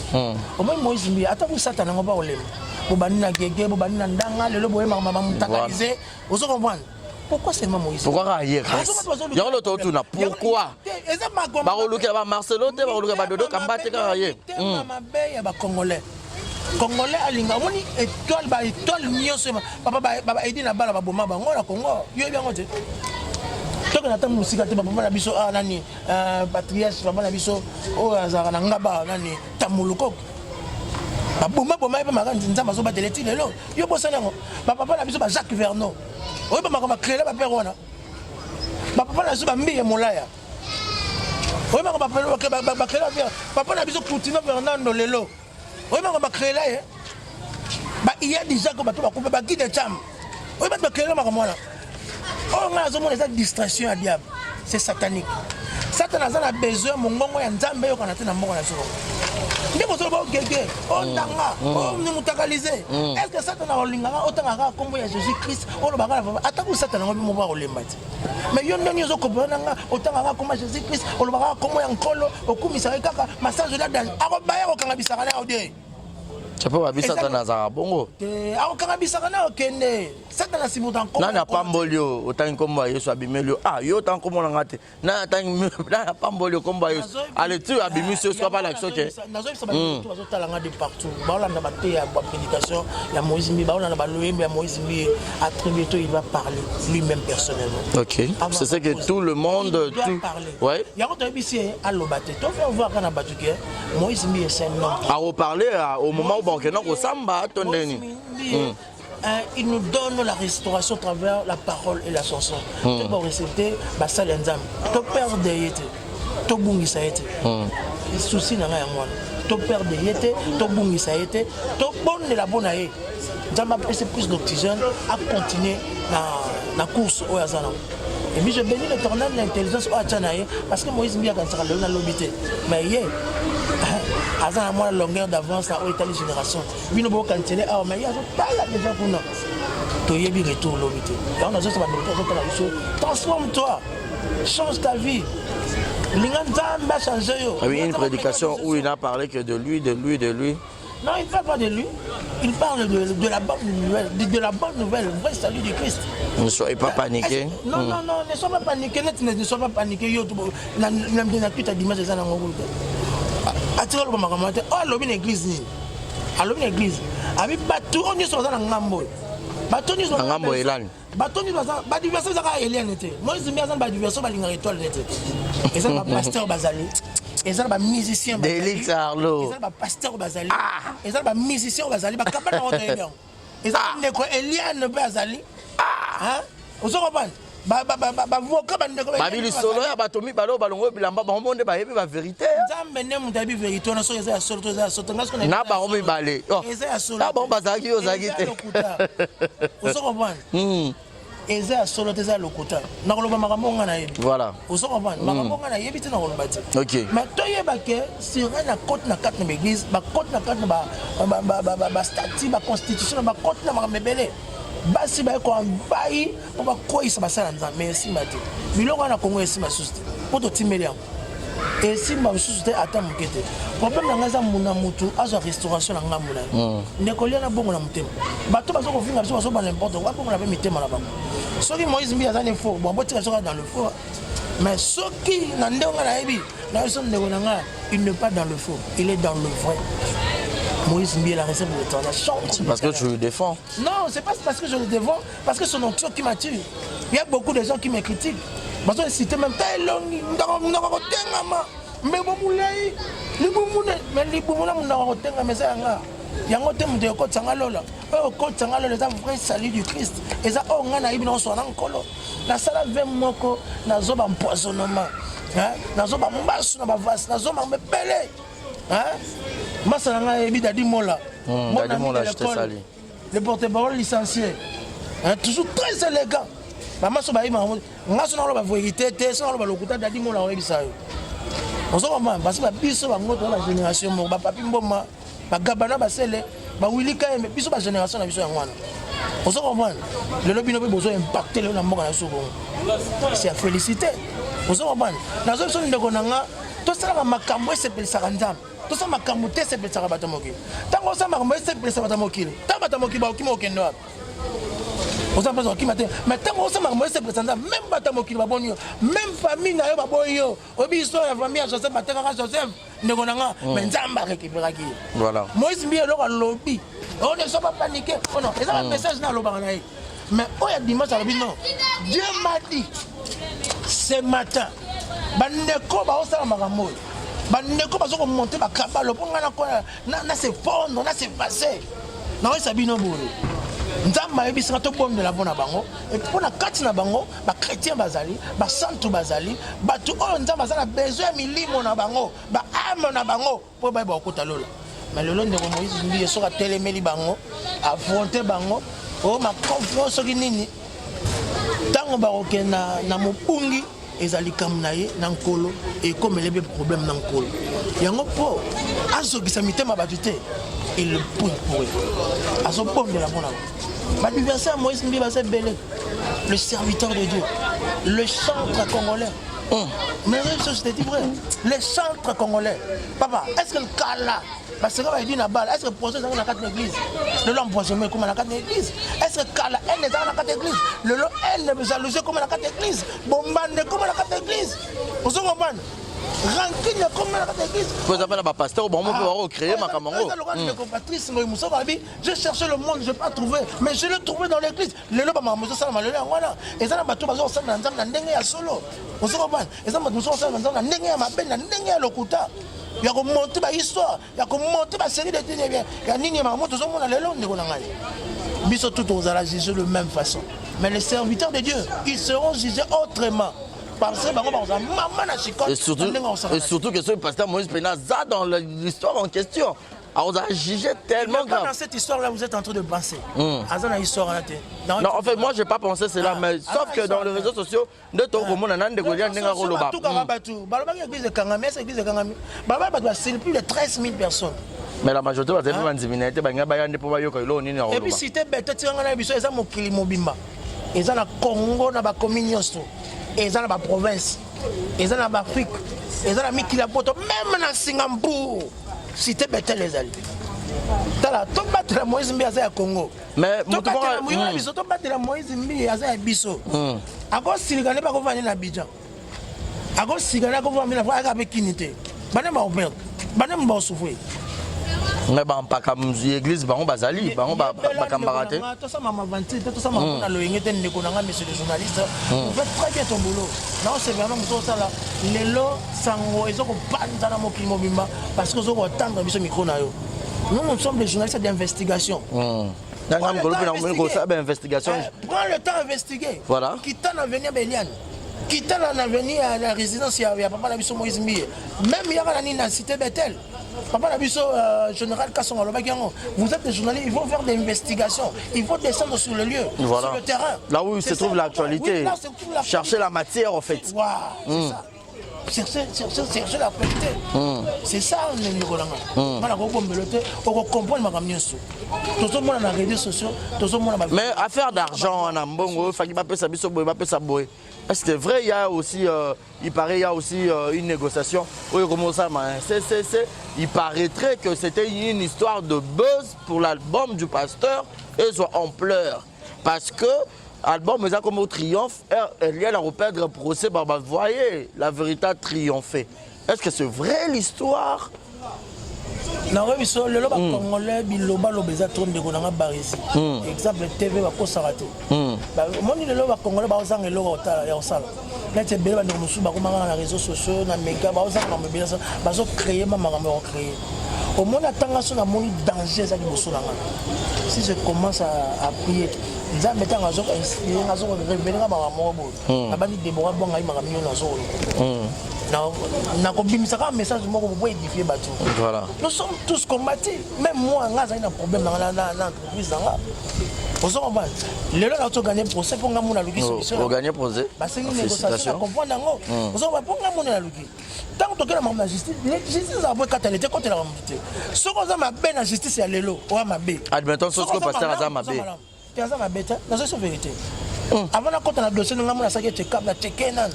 Omoi Moïse Mbiye, ata kosatana yango bakolema, bobandi na gege, bobandi na ndanga, lelo boyemaka bamutakalize. Ozo comprendre pourquoi seulement Moïse? Pourquoi kaka ye? Yango lo totuna, pourquoi bakolukela bamarcelo te, bakolukela badodo kamba te, kaka ye? Mitema mabe ya bacongolais. Congolais alinga, omoni étoile, ba étoile nyonso, papa baedi na bala, baboma bango na Congo. Yo yebi yango te. Tokende ata mosika te, bapapa na biso nani, patriarche, papa na biso oyo azalaka na ngaba, nani, Tamulukok, baboma boma ye mpe makanisi Nzambe azobatela eti lelo. Yo bosani yango. Bapapa na biso ba Jacques Verno, oyo bamaka bacréela bapere wana, bapapa na biso bambiye molaya, oyo baka bacréela papa na biso Coutinho Fernando lelo, oyo baka bacréela ye, ba Iyadi Jacques, bato bakufa, baguide cham, oyo bato bacréela makambo wana. Oyo ngai nazomona eza distraction ya diable, c'est satanique. Satan aza na besoin mongongo ya Nzambe eyokana te na mboka na biso. Nde bozoloba ogege, ondanga, omutakalize. Est ce que Satan akolingaka otangaka kaka nkombo ya Jésus Christ, olobaka na ata ku Satan yango moko akolemba te? Mais yo ndenge ozokopela na nga, otangaka nkombo ya Jésus Christ, olobaka kaka nkombo ya Nkolo, okumisaka kaka massage ola danger, akobaya kokanga bisaka na yo te. Mpo babi Satana azalaka bongo. Te, akokanga bisaka na okende Satana asimuta nkombo. Nani apamboli yo? Otangi nkombo ya Yesu, abimeli yo. Ah, yo otanga nkombo na nga te. Nani atangi? Nani apamboli yo? Nkombo ya Yesu ale ti abimisi yo, soki apalakisi oke. Nazoyebisa bato bazotala nga de partout, baolanda bateya, baprédication ya Moïse Mbiye, baolanda baloyembo ya Moïse Mbiye. À très bientôt, il va parler lui-même personnellement. Ok, c'est ce que tout le monde Il doit tout parler. Ouais. Yango toyebisi ye aloba te, tofaire voir kaka na bato ke Moïse Mbiye, c'est un homme. Akoparler au moment où bakokenda kosamba to ndeni. Mbiye, il nous donne la restauration à travers la parole et la chanson. To barecette basali ya Nzambe, toperdre ye te, tobungisa ye te. Souci na ngai yango wana, toperdre ye te, tobungisa ye te, tobondela mpo na ye, Nzambe apesi plus d'oxygène, acontinue na course oyo aza nango. Et puis je bénis l'Éternel l'intelligence oyo atya na ye, parce que Moïse Mbiye akanisaka lelo nalobi te, mais ye aza na mwa longueur d'avance na oyo etali génération. Bino bokanisele awa, mais ye azotala déjà kuna. Toyebi retour lobi te. Yango nazosa bandeko azotala biso: transforme toi, change ta vie, linga Nzambe achange yo. Ah oui, une prédication où il n'a parlé que de lui, de lui, de lui. Non, il ne parle pas de lui. Il parle de la bonne nouvelle, de la bonne nouvelle, le vrai salut du Christ. Ne soyez pas paniqués. Non, non, non, ne sois pas paniqué. Ne, ne sois pas paniqué. Yo, na na na kuta dimanche eza nango kuta. Atika loba makambo te. Oh, alobi na église nini? Alobi na église. Abi bato oyo nyonso baza na ngambo oyo. Bato nyonso Na ngambo elani. Bato nyonso baza badiversion, eza kaka Eliane te. Moïse Mbiye aza na badiversion, balingaka étoile te. Eza na bapasteur bazali, eza na bamusicien. Delix Arlo. Eza na bapasteur bazali, eza na bamusicien bazali, bakamba na yango toyebi yango. Eza ndeko Eliane mpe azali. Ozo comprendre, bavoka bandeko. Babi lisolo ya bato mibale oyo balongo bilamba, bango mo nde bayebi bavérité. Nzambe nde moto ayebi vérité wana, soki eza ya solo to eza ya solo. Na bango mibale. Eza ya solo. Na bango bazalaki, yo ozalaki te. Ozo comprendre, eza ya solo te, eza ya lokuta. Nakoloba makambo nga nayebi. Voilà. Ozo comprendre, makambo nga nayebi te, nakoloba te. Ok. Mais toyeba ke sirène akoti na kati na baeglise, bakoti na kati na bastatut, baconstitution, na bakoti na makambo ebele. Basi baye koambai mpo bakweyisa basala Nzambe, mais esimba te. Biloko wana na Kongo esimba susu te, mpo totimbeli yango, esimba mosusu te, ata moke te. Problème na ngai eza na mutu azwa restauration na ngambo na ye. Ndeko lia na bongo na motema. Bato baza kofinga biso, bazoba n'importe quoi, babongola mpe mitema na bango. Soki Moïse Mbiye aza ne faux, bon botika soki dans le faux. Mais soki na ndenge nga nayebi, na biso ndeko na nga, il n'est pas dans le faux, il est dans le vrai. Moïse Mbiye, la réserve de l'éternel. C'est parce que tu le défends. Non, c'est pas parce que je le défends, parce que son onction qui m'attire. Il y a beaucoup de gens qui me critiquent. Parce que cité même elongi, ndako kotengama, mbebo mulai, libumu mais libumu na ndako kotengama eza yanga. Yango te moto ekotisa nga lola. Oyo okotisa nga lola eza vrai salut du Christ. Eza oyo nga nayebi na oswana nkolo. Nasala ve moko nazo ba empoisonnement. Hein? Nazo ba mbasu na ba vase, nazo ma ebele. Hein? Masa na nga yebi Dadi Mola. Dadi Mola, je te salue. Le porte-parole licencié. Hein, toujours très élégant. Maman so bayebi makambo nga so nakoloba verité te so nakoloba lokuta Dadi Mola oyebisa yo. Ozo comprendre parce que biso bango toza ba génération moko ba papi mboma ba gabana basele ba Willy Kayembe biso ba génération na biso yango wana. Ozo comprendre lelo bino mpe bozo impacte lelo na mboka na biso bongo. C'est à féliciter. Ozo comprendre nazo biso ndeko na nga tosalaka makambo esepelisaka Nzambe. Tosala makambo te esepelisaka bato ya mokili. Ntango osala makambo esepelisa bato ya mokili, ntango bato ya mokili bakokima okende wapi? Oza mpenza kokima te. Mais ntango osala makambo esepelisa Nzambe, meme bato ya mokili baboni yo, meme famille na yo baboyi yo. Oyebi histoire ya famille ya Joseph, batekaka Joseph ndeko na nga, mais Nzambe arécupéraki ye. Voilà. Moïse Mbiye eloko alobi, on ne soit pas paniqué. Oh non, eza ba message na alobaka na ye. Mais oyo ya dimanche alobi non. Dieu m'a dit ce matin, bandeko baosala makambo oyo, bandeko bazo komonte bakabalo mpo ngai nakoya na se fondre na se effacer. Nakoyesa bino boye, Nzambe ayebisi nga tobondela mpo na bango, mpo na kati na bango ba chrétien bazali, ba santu bazali, bato oyo Nzambe aza na besoin ya milimo na bango, ba âme na bango mpo bayeba kokota lola. Mais lelo ndeko Moïse Mbiye soki atelemeli bango, affronter bango, oyo makonfo soki nini, ntango bakokende na mobungi eza likambo na ye na nkolo, ekomele mpe problème na nkolo yango mpo azokisa mitema bato te. Et le point pour eux azobondela mpona bango. Baadversaire Moïse Mbiye baza ebele, le serviteur de Dieu, le chantre congolais. Mais ça, je te dis vrai, le chantre congolais. Papa, est-ce que le cas là, parce que bayebi na bala, est-ce que poison ezalaki na kati na église? Lelo empoisonnement ekoma na kati na église. Est-ce que kala haine ezalaka na kati ya église? Lelo haine, jalousie ekoma na kati ya église, bombande ekoma na kati ya église. Ozo comprendre? Rancune ekoma na kati ya église. Po eza mpe na bapasteur bango mpe bakocréer makambo yango. Eza lokola ndeko Patrice Ngoyi Musoko alobi, j'ai cherché le monde, j'ai pas trouvé, mais je l'ai trouvé dans l'église. Lelo bamakambo ezosalama lelo yango wana, eza na bato baza kosalela Nzambe na ndenge ya solo. Ozo comprendre? Eza bato mosusu bakosalela Nzambe na ndenge ya mabe, na ndenge ya lokuta, ya komonte ba histoire, ya komonte ba série de télé ya nini ya makambo tozomona lelo. Ndeko na ngai, biso tout tozala jugé de même façon, mais les serviteurs de Dieu, ils seront jugés autrement. Parce que bango bakozala mama na chicote. Et surtout, na ndenge akosala et surtout que ce pasteur Moïse Pena aza dans l'histoire en question, akozala jugé tellement Mais pas grave. dans cette histoire-là, vous êtes en train de penser. Aza na histoire là te. Non, en fait, moi, j'ai pas pensé cela, Ah, mais ah, sauf que dans les histoire, réseaux sociaux, nde tokomona na ndeko lia ndenge akoloba. Batukaka bato, balobaki église ekangami, ese église ekangami, balobaki bato basili plus de 13 000 personnes. Mais la majorité bazali mpe bandimi na ye te, balingai baya nde mpo bayoka eloko nini Et puis akoloba. cité bete tikanga na biso eza mokili mobimba, eza na Congo na bakomi nyonso, eza na baprovince, eza na baafrike, eza na mikili ya poto, même na Singapour cité Bethel ezali. Tala, tobatela Moïse Mbiye aza ya Congo. Mais moto Tobatela moko- Moïse na biso, tobatela Moïse Mbiye aza ya biso. Akosilika nde bakovanda na Abidjan, akosilika nde akovanda na aka mpe kini te, bana bakoperdre, bana bakosouffrir. Mais bampaka église bango bazali bango bakambaka te. Tosala aventure te, tosala mpona loyenge te. Ndeko na nga, monsieur le journaliste, vous faites très bien ton boulot. Naosepela moto osala lelo sango eza kopanza na mokili mobimba, parce que ozo kotendre biso micro na yo. Nous, nous sommes des journalistes d'investigation. Nanga mikolo mpe namoni kosala bainvestigation. Prends le temps d'investiguer. Voilà. Kita na avenir Beliane. Kita na avenir ya la résidence ya papa na biso Moïse Mbiye. Même yaka na nini na cité Bethel. Papa na biso général Kassongo alobaki yango. Vous êtes des journalistes, il faut faire des investigations. Il faut descendre sur le lieu, Voilà. sur le terrain. Là où C'est se trouve ça, l'actualité. Oui, là où se trouve l'actualité. Chercher la matière en fait. Waouh, c'est ça. Chercher, chercher, chercher la vérité. C'est ça, ndeko na nga. Nga nakobombelo te, okocomprendre makambo nyonso. Tozomona na réseaux sociaux, tozomona ba Mais affaire d'argent wana, mbongo oyo faki bapesa biso boye, bapesa boye, est-ce que vrai? Il y a aussi il paraît, il y a aussi une négociation oyo ekomosalama ccc. Il paraîtrait que c'était une histoire de buzz pour l'album du pasteur ezwa ampleur, parce que Album eza comme au triomphe, Eliane a perdre procès, bah, bah, voyez, la vérité a triomphé. Est-ce que c'est vrai l'histoire? Nakoyebi biso lelo bacongolais bilobaloba eza trop, ndeko nanga Barisi. Exemple TV bakosaka te. Omoni lelo bacongolais baozanga eloko ya ya kosala neti ebele. Bandeko mosusu bakomaka na réseaux sociaux na méga, baozanga makambo ebele, bazocréer ma makambo ya kocréer. Omoni atanga so namoni danger eza liboso na nga. Si je commence à prier, Nzambe ntango azokoinspire nga, azokorévéler nga makambo moko boye, nabandi Debora bwanga ye makambo nyonso azokoloba, nakobimisa kaka message moko po édifier bato. Voilà. Nous sommes tous combattus. Même moi, nga azali na problème na nga na entreprise na nga, ozo comprendre? Lelo na togagner procès mpo nga mona aluki solution. Ogagner procès? Basengi négociation na comprendre yango, ozo comprendre? Mpo nga mona naluki ntango tokenda makambo na justice, justice ezala po ekatale te, kotelaka motu te. Soki oza mabe na justice ya lelo, oya mabe. Admettons soki pasteur aza mabe. Te, aza mabe te, nazo so vérité. Avant nakota na dossier nanga, mona asaki check-up na cheke nanu,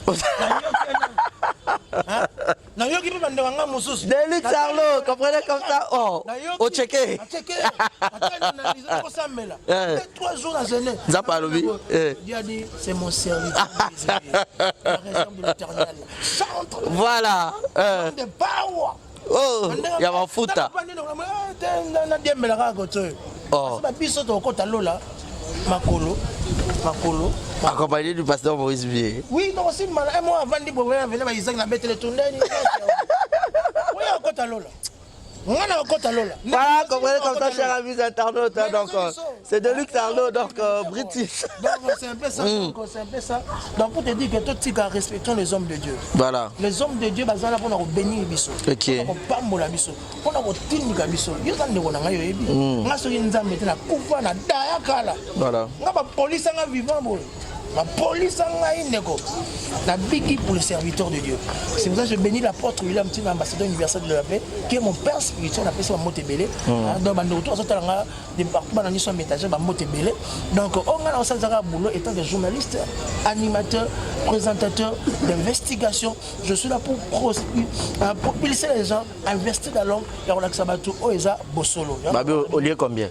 nayoki nanu, nayoki mpe bandeko nga mosusu. Delix Arlo, comprenez comme ça, oh, au checké. Kosambela 3 jours na jeûne. Nzambe alobi. Dieu a dit: c'est mon serviteur, la réserve de l'Éternel, chante. Voilà. De power. Oh, ya mafuta. Nadiembela kaka koto oyo babiso tokota lola makolo makolo. Accompagné du pasteur Maurice Bier. Oui, donc aussi mala moi avandi boye avene ba Isaac na betele tundeni. Oya akota lola. Nga na okota lola. Voilà, comprenez comme ça, chers amis internautes. Hein, donc, c'est Deluxe Arnaud, donc British. Donc, c'est un peu ça. Donc, c'est un peu ça. Donc, pour te dire que tout tika, respectons les hommes de Dieu. Voilà. Les hommes de Dieu, bazala pour bénir biso. Pour pambola biso. Pour kotindika biso. Yo za ndeko na ngai oyebi. Nga soki Nzambe te na kufa na daya kala. Voilà. Nga ba police nga vivant boye. Bapolisa ngai ndeko nabiki pour le serviteur de Dieu. C'est pour ça que je bénis l'apôtre William Tina, ambassadeur universel de la paix, qui est mon père spirituel. Napesi bambote ebele. Donc bandeko to azotala nga de partout, bana nyonso ya métager, bambote ebele. Donc oyo ngai na osalisaka boulot étant que journaliste, animateur, présentateur d'investigation, je suis là pour propulser les gens, investir dans l'homme ya kolakisa bato oyo eza bosolo. Babi olie combien?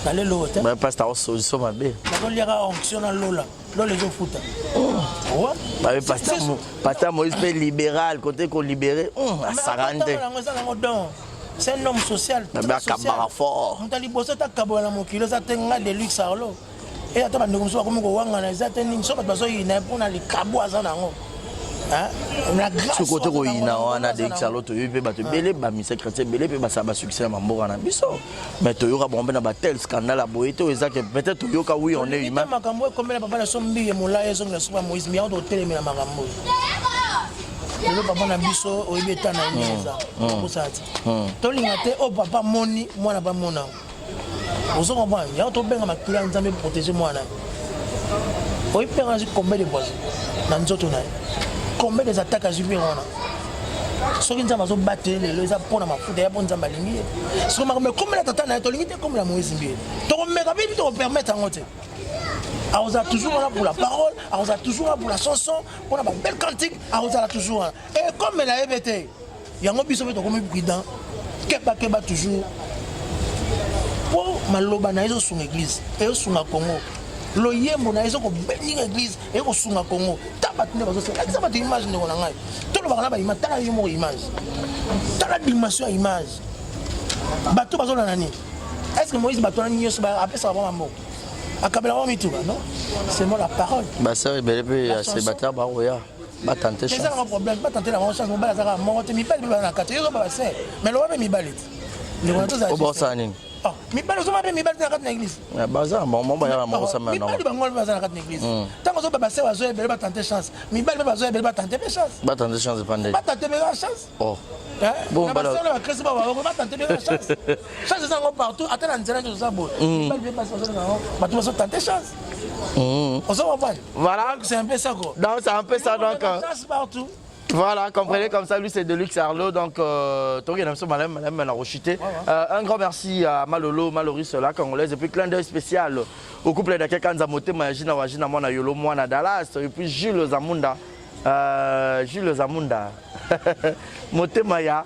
Nalelo te. Pasteur osolution mabe. Nazoliaka onction na lola, lola ezofuta. Babi pasteur Moïse mpe libéral, côté kolibérer asaka nde. Yango eza nango don, c'est un homme social. Babi akabaka fort. Moto ya liboso takabola na mokili eza te nga Deluxe Arlo. E ata bandeko mosusu bakomi kowangana, eza te nini so bato bazoyina ye mpona likabo aza nango. Soki ote koyina wana, Deluxe Arlo, toyebi mpe bato ebele, bamise chrétien ebele mpe basala basuccès na bamboka na biso, mais toyoka bango mpe na batel scandale ya boye te. Oyo eza ke peut-être toyoka, oui, on est humain. Makambo ekomela papa na so mbiye molai ezongela soki ba Moïse miyango totelemela makambo oyo lelo. Papa na biso oyebi eta na ye ndenge eza, okosala ti tolinga te oyo papa moni mwana bamona, ozo comprendre? Yango tobenga makila ya Nzambe protéger mwana. Oyebi mpe azwi combien de poison na nzoto na ye, combien des attaques azwi mpe wana. Soki Nzambe azobatele lelo, eza mpona mafuta ya mpo Nzambe alingi ye. Soki makambo ekomela tata na ye, tolingi te ekomela Moïse Mbiye. Tokomeka mpe tokopermettre yango te. Akozala toujours wana pour la parole, akozala toujours wana pour la chanson, mpona babelle cantique, akozala toujours wana. Ekomela ye mpe te. Yango biso mpe tokomi prudent, kebakeba toujours, mpo maloba na ye ezosunga église, ezosunga Congo. Loyembo na ye ezokobénir église, ekosunga Congo. Ta bato nde bazosala, lakisa bato image. Ndeko na ngai, tolobaka na baimage. Tala yo moko image, tala dimension ya image. Bato bazolanda nini? Est ce que Moïse, bato wana nyonso apesaka bango mamboko, akabelaka bango mituka? Non, seulement la parole. Basœur ebele mpe ya célibataire bakoya batenter eza chance. Nango problème, batenter nango chance. Mobali azaka moko te, mibali mpe baza na kati. Yozoba basœur, mais loba mpe mibali te, ndeko na tozala. O bosala nini? Mibali ozoma mpe mibali te na kati na église. Baza na bango bayaka na bango sama. Mibali bango mpe baza na kati na église. Ntango ozoba basœur bazoya ebele batenter chance, mibali mpe bazoya ebele batenter mpe chance. Batenter chance epande. Batenter mpe kaka chance. Oh. Bon, na basœur na bakristo babango batenter mpe kaka chance. Chance eza yango partout, ata na nzela nyonso oza boye, mibali mpe basi bazolinga yango, bato bazotenter chance, ozo comprendre? Voilà. C'est un peu ça, quoi. Donc c'est un peu ça, donc chance partout. Voilà, comprenez comme ça, lui c'est Deluxe Arlo, donc madame, madame, elle a rechuté. Un grand merci à Malolo, Maloris, la Congolaise, et puis clin d'œil spécial au couple de Kanza Motema, Gina Wajina, Mwana Yolo, Mwana Dallas, et puis Jules Zamunda, Jules Zamunda, Motema ya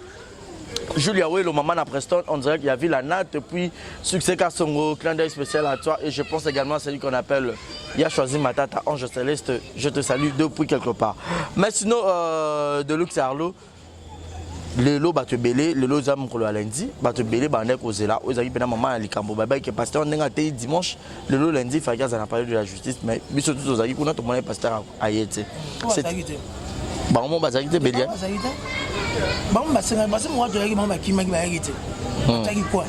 Julia Welo, maman à Preston, on dirait qu'il y a vu la natte, puis succès Kassongo, clin d'œil spécial à toi, et je pense également à celui qu'on appelle Ya choisi Matata, Ange Céleste, je te salue depuis quelque part. Mais sinon, euh, de Lux Arlo, lelo bato ebele lelo eza mokolo ya lundi bato ebele bandaki kozela oyo ezalaki mpena mama ya likambo babaki ke pasteur ndenge ateyi dimanche lelo lundi faki azala na palais de la justice mais biso tu tozalaki kuna tomonaki pasteur aye te bango moko bazalaki te belia bango basengaki basi moko toyaki bango bakimaki bayaki te hmm. batiaki kua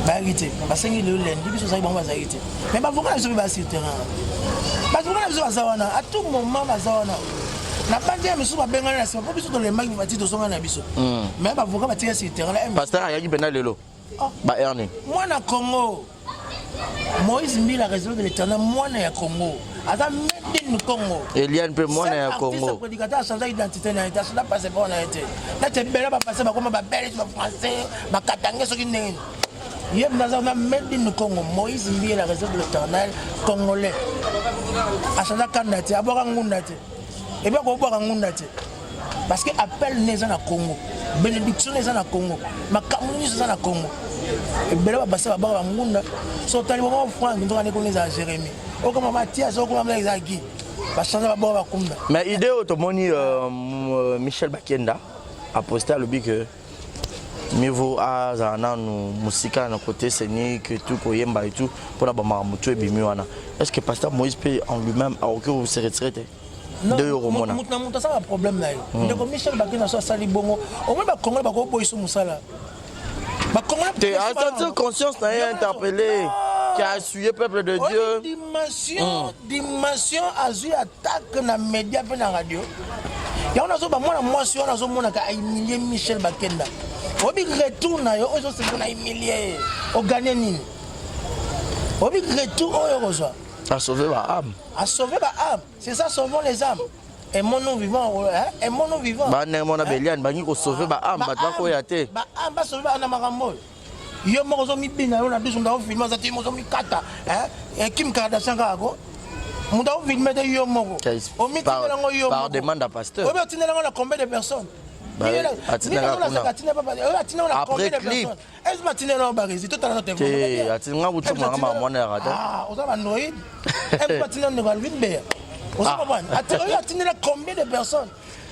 bayaki te basengi lelo lundi biso ozalaki bango bazalaki te mais bavoka na biso mpe baa sur terrain bavoka na biso baza wana à tout moment baza wana na bandi ya misusu babengani na nsima mpo biso tolembaki bati tozonga na biso hmm. mais bavoka batika sur terrain pasteur ayaki mpenza lelo oh. ba heure nini mwana congo Moïse Mbila réseau de l'éternel mwana ya Congo aza made in Congo Eliane mpe mwana ya Congo artiste prédicateur a changé identité na ye te a changé passeport na ye te neti ebele ba passé bakoma ba belge ba français ba katangais soki ndenge ye naza na made in Congo Moïse Mbila réseau de l'éternel congolais a changé kanda te abwaka ngunda te ebi akobwaka ngunda te parce que appel ne eza na congo bénédiction ne eza na congo makambo nyonso eza na congo ebele babasi babaka bangunda so otali mama frank nzoka nde kuna ezala jérémie okoma matias okoma mna eza guy bachange babaka bakunda mais idée oyo tomoni euh, euh, michel bakenda aposte alobi que mieux vaut azala nanu mosika na côté scénique tout koyemba et tout mpona bamakambo tout ebimi wana est ce que pasteur moïse mpe en lui-même akoki se retirer te nde yo okomona moto na moto asala problème na yo hmm. ndeko michel bakenda so asali bongo omoni bakongole bakoboyisa mosala bakongole te asentir conscience na ye interpellé qui a essuyé peuple de Dieu. Dimension, mm. dimension azui attaque na média pe na radio. Yango nazo ba mwana mwasi wana azomonaka a humilier Michel Bakenda. Obi retour na yo ozo se na humilier. O gagner nini? Obi retour oyo kozwa. A sauver ba âme. A sauver ba âme. C'est ça, sauvons les âmes. Aimons-nous vivants, hein? Aimons-nous vivants. Ba ndenge mona Beliane bangi ko sauver ba âme, bato bakoya te. Ba âme ba sauver ba na makambo. Yo moko ozo mibina yo na biso ndao filmer za te mozo mikata, hein? Et Kim Kardashian kaka ko. Moto ao filmer te yo moko. Omitindela ngo yo moko. Par demande à pasteur. Obi otindela ngo na combien de personnes? Atindela kuna. Après clip. Est-ce que tu as barezi to tala te te ati nga kutu mwana ma mwana ya rata ah oza ba android est-ce que tu as ndeko Alvin Beya oza comprendre ati oyo atindela combien de personnes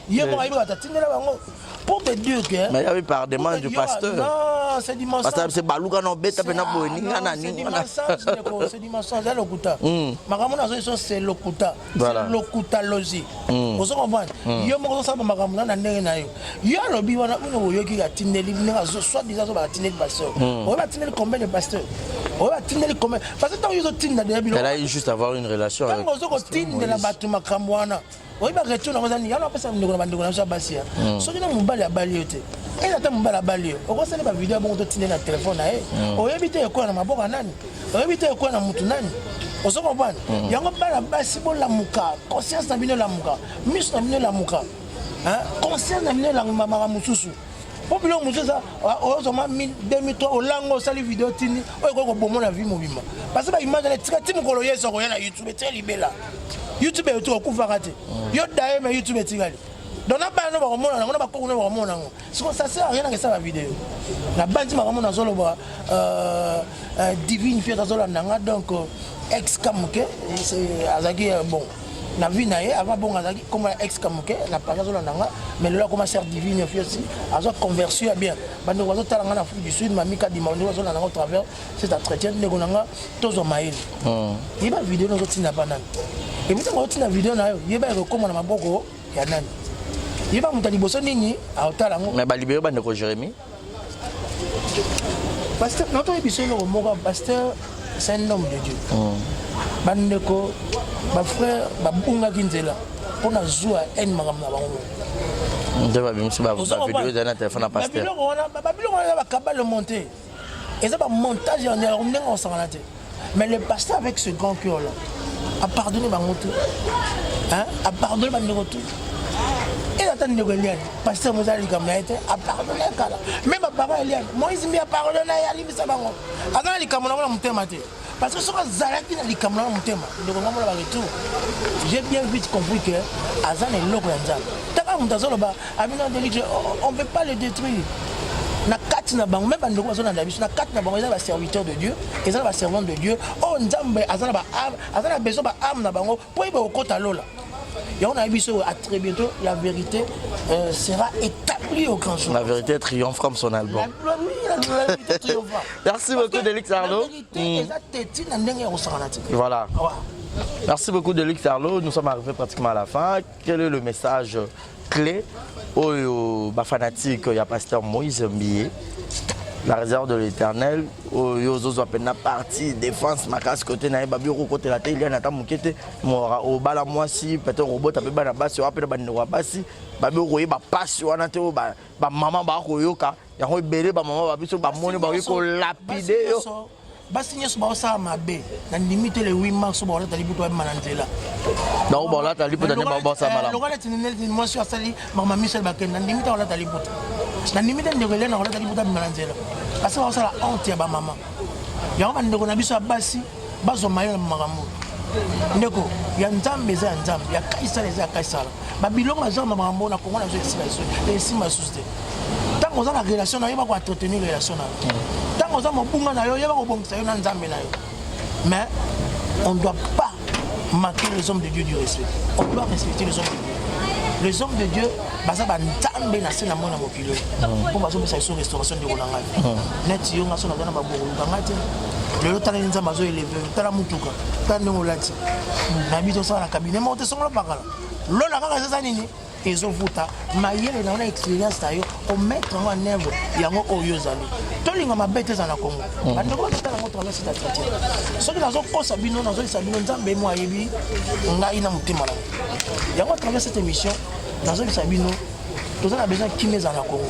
ye moko ayebi bato atindela bango pour te dire que mais yabi par demande du pasteur non c'est du mensonge pasteur c'est baluka no beta pena boye ninga na ninga na c'est du mensonge ya lokuta hmm. makambo nazo so c'est lokuta Voilà. lokuta lozi mm. ozo comprendre mm. yo moko ozosala makambo na na ndenge na yo yo alobi wana bino boyoki atindeli ndenge soit disant azoba atindeli pasteur mm. oyo atindeli combien de pasteur oyo atindeli combien parce que ntango yo ozotinda deya bilo juste avoir une relation ntango ozo kotindela bato makambo wana oyeba retour nango eza nini yango apesa ndeko na bandeko na biso ya basi ya mm. soki na mobali abali yo te eza ata mobali abali yo okosala bavideo ya bongo totindeli na telefone na ye mm. oyebi te ekoya na maboko ya nani oyebi te ekoya na mutu nani ozo comprendre mm. yango bana basi bolamuka conscience na bino elamuka miso na bino elamuka conscience na bino elamaka mosusu mpo biloko mosusu eza ozoma 2003 olanga osali video tindi oyo ekoki koboma na vie mobimba parce baimage na etika ti mokolo yesu akoya na youtube etika libela youtube eyotu okufaka te mm. yo daye me youtube etikali donc na bana no bakomona yango na bakoko no bakomona yango siko ça sert à rien nakesala video nabanzi makambo nazoloba euh, euh, divine fiat azolanda nga donc euh, ex kamuke azalaki bon na vie na ye avant bongo azalaki komona ex kamuke na paris azolanda nga mais lelo akoma sœur divine fiosi azwa conversion ya bien bandeko bazotala nga na afrique du sud mami kadima bandeko bazolanda nga au travers cet entretien ndeko na nga tozwa mayele hmm. yeba video nazotinda pa nani epuis ntango otinda video na yo yeba ekokoma na maboko ya nani yeba moto ya liboso nini aotala yango mais balibere bandeko jérémie pasteur nato biso eloko moko pasteur c'est un homme de dieu mm. bandeko bafrère babungaki nzela mpo na zuwa haine makambo na bango nde babimisi bavideo ezali na telefone ya pasteur babiloko wana babiloko wana eza bakabale monte eza bamontage ya ndenge osangana te Mais le pasteur avec ce grand cœur là a pardonné bango tout. Hein? A pardonné bango tout. Et ata ndeko Eliane, pasteur moza likambo na ye te, a pardonné kala. Même ba papa Eliane, Moïse mbi a pardonné ye alimbisa bango. Aza na likambo na ngo na motema te. Parce que soki azalaki na likambo na motema, ndeko nga mona ba retour. J'ai bien vite compris que aza na eloko ya Nzambe. Taka moto azoloba, abino Delix, on peut pas le détruire. Na kati na bango, même bandeko bazolanda biso, na kati na bango eza ba serviteur de Dieu, eza na ba servante de Dieu oyo Nzambe aza na ba âme, aza na besoin ba âme na bango mpo yeba kokota lola. Yango nayebi biso, à très bientôt la vérité sera établie au grand jour. La vérité triomphe comme son album. Oui, la vérité triomphe. Merci beaucoup, Delix Arnaud. La vérité eza teti na ndenge ya kosakana te. Voilà. Ouais. Merci beaucoup, Delix Arnaud. Nous sommes arrivés pratiquement à la fin. Quel est le message clé oyo bafanatique ya pasteur Moïse Mbiye, la réserve de l'Éternel, oyo ozozwa mpena partie défense makasi kote na ye, babi okokotela te Eliane ata moke te, obala mwasi, peut-être obota mpe bana basi, oya mpe na bandeko ya basi, babi okoyeba pasi wana te oyo bamama bakoyoka yango ebele, bamama babiso bamoni bakoki kolapider yo. Basi nyonso baosala mabe, nandimi te le 8 mars baolata liputa babima na nzela. Donc baolata liputa nde basala malamu. Lokola neti mwasi oyo asali mama Michel Bakende, nandimi te akolata liputa, nandimi te ndeko Elene akolata liputa abima na nzela, parce que baosala honte ya bamama. Yango bandeko na biso ya basi bazwa mayele na makambo. Ndeko, ya Nzambe eza ya Nzambe, ya Kaisala eza ya Kaisala. Babilongo aza na makambo na Kongo na biso esila esimba lisusu te. Ntango oza na relation na yo, yeba koentretenir relation na yo. Ntango oza mobunga na yo, yeba kobongisa yo na Nzambe na yo. Mais on ne doit pas manquer les hommes de Dieu du respect. On doit respecter les hommes de Dieu. Les hommes de Dieu baza banzambe na se na moi na mokili oyo, mpo bazopesa biso restauration. Ndeko na ngai, neti yo, nga so naza na babokoluka ngai te. Lelo tala Nzambe azoélever, tala mutuka, tala ndenge olati na biso, tosala na cabinet moko te, songolo pakala. Lola kaka eza nini ezofuta mayele na yo na expérience na yo, omettre yango en œuvre. Yango oyo ozali tolinga mabe te eza na Congo. Bandeko bazotala yango travers site chrétien. Soki nazokosa bino, nazoyisa bino, Nzambe mo ayebi ngai na motema na yango. À travers cette émission, nazoyebisa bino, toza na besoin kimia ezala na Congo,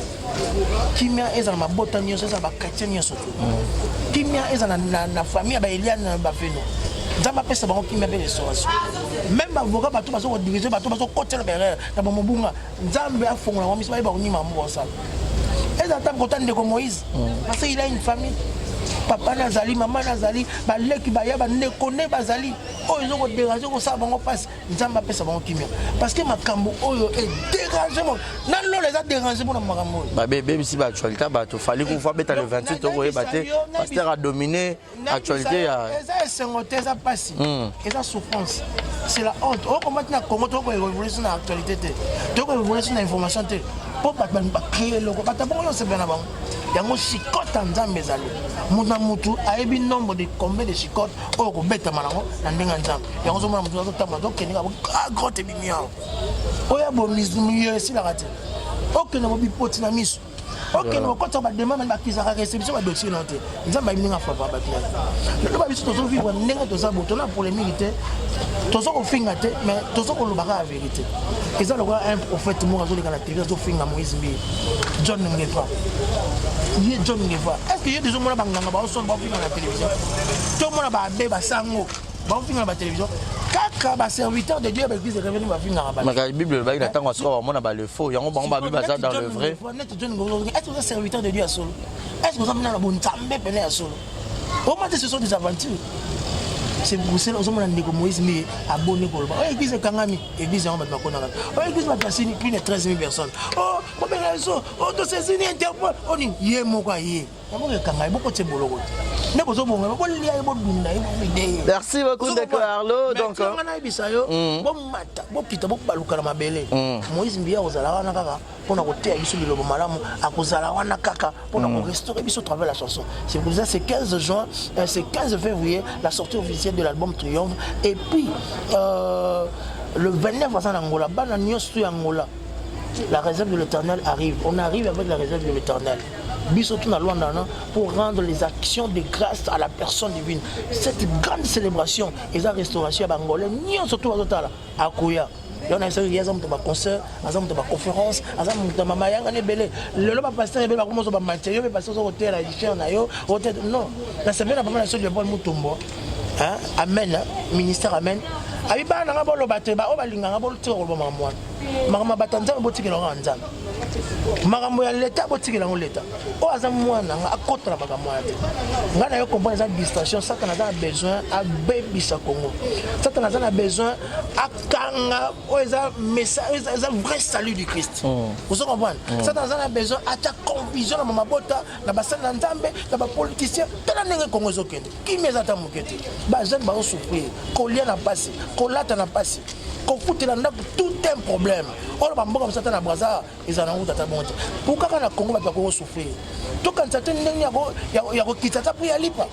kimia ezala mabota nyonso, ezala bachrétien nyonso te, kimia ezala na famille ya baEliane na bafeno. Nzambe apesa bango kimia mpe restauration. Même baavocat, bato bazo kodiriger, bato bazokotela baerreur na bamobunga, Nzambe afongola bango miso, bayeba konima yango basala. Eza ta kota ndeko Moïse, parce qu'il a une famille, papa nazali, mama nazali, baleki baya, bandeko nde bazali oyo ezokodéranger, kosala bango mpasi. Nzambe apesa bango kimia, parce que makambo oyo edéranger na lola, eza déranger mpona makambo oyo. Babebisi baactualité, bato fali kufa beta le 28, tokoyeba te, pasteur a dominé actualité ya Eza esengo te, eza mpasi, eza souffrance, c'est la honte. Okoma ti na Congo, tokoévoluer na actualité te, tokoévoluer na information te, mpo bato bacréer eloko, bato bongo nyonso epena bango yango. Chicotte ya Nzambe ezali motu na motu ayebi nombre de combien de chicotte oyo kobetama nango na ndenge ya Nzambe. Yango ozomona motu azotambola, azokende kaka, grotte ebimi awa, oyo abomiyo esilaka te, okende bobipoti na miso, okende kokotisa bademande, bakisaka réception badossier na te. Nzambe ayebi ndenge afrapper bato na ye. Lelo babiso tozovivre ndenge toza bo, tona polémique te, toza kofinga te, mais toza koloba kaka vérité. Eza lokola un prophète moko azoleka na tv, azofinga Moïse Mbiye, John Ngefa. Ye John Ngefa, est ce que ye tozomona banganga baosona baofinga na télévision? Tomona baabe basango baofinga na batélévision? Kaka baserviteur de Dieu ya baéglise révélé bafingaka bato. Maka Bible elobaki na ntango ya soka bamona ba le faux, yango bango babi baza dans le vrai. Neti John, est ce que oza serviteur de Dieu ya solo? Est ce que oza mpena na bonzambe pene ya solo? Oma te, ce sont des aventures. C'est pour cela ozomona ndeko Moïse Mbiye aboni koloba oyo église ekangami, église yango bato bakonaka, oyo église bato basini plus de 13 000 personnes, o bobenga biso, o tosesini Interpol, o nini. Ye moko aye yango ekanga ye, bokotia boloko te, nde bozobonga, bolia ye, bodunda ye, bomide ye. Merci beaucoup, ndeko Arlo. Donc nga nayebisa yo, bomata, bokita, bobaluka na mabele. Moïse Mbiye akozala wana kaka mpona koteya biso liloba malamu, akozala wana kaka mpona korestaurer biso travers la chanson. C'est pour ça, c'est 15 juin, c'est 15 février, la sortie officielle de l'album Triomphe. Et puis le 29, aza na Angola. Bana nyonso ya Angola, la réserve de l'Éternel arrive. On arrive avec la réserve de l'Éternel, biso tout na Luanda wana, pour rendre les actions de grâce à la personne divine. Cette grande célébration eza restauration ya bangolais nyonso to bazotala akoya. Yango na biso, ye aza moto baconcert, aza moto baconférence, aza moto ya mama yangani ebele. Lelo bapasteur ebele bakomoso bamatie yo mpe pasteur oza kotela chaire na yo. Non, nasepeli na papa na biso Léopold Mutombo. Amen, ministère, amen. Abi bana nanga boloba te, baoyo balinganga botika koloba makambo wana. Makambo ya bato ya Nzambe botikela yango ya Nzambe. Makambo ya leta botikela yango leta. Oyo aza mwana nga akota na makambo wana te. Ngai na yo comprendre eza distraction. Satana aza na besoin abebisa Congo. Satana aza na besoin akanga oyo eza message, eza vrai salut du Christ. Ozo comprendre? Satana aza na besoin atia confusion na mabota, na basali na Nzambe, na ba politiciens. Tala ndenge Congo ezokende. Kimia eza ata moke te. Ba jeunes bazo souffrir, kolia na pasi, kolata na pasi, kofutela ndako tout un problème. Oyo ba mboka mosusu ata na Brazza ezala nango tata bongo te. Pour kaka na Congo bato bakoki kosouffrir. Tokanisa te ndenge ya kokitisa ata prix ya lipa.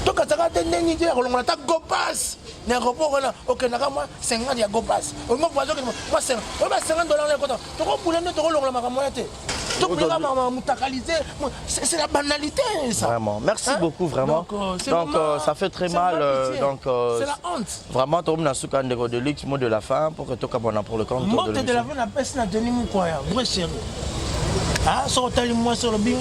Tokanisa kaka te ndenge te ya kolongola ata gopas na aéroport wana okendaka mwa 50 ya gopas. Olingo voyage okende mwa 50. Oyo ba 50 dollars na ekota. Tokobula nde tokolongola makambo wana te. C'est la banalité, ça. Vraiment. Merci hein? beaucoup, vraiment. Donc, donc ça fait très mal. Donc, c'est la honte. Vraiment, tu as un de luxe, mot de la fin, pour que tu aies pour le compte. Mot de la fin, la peste n'a tenu mon quoi, vrai chéri. Ah, so otali mwasi olobi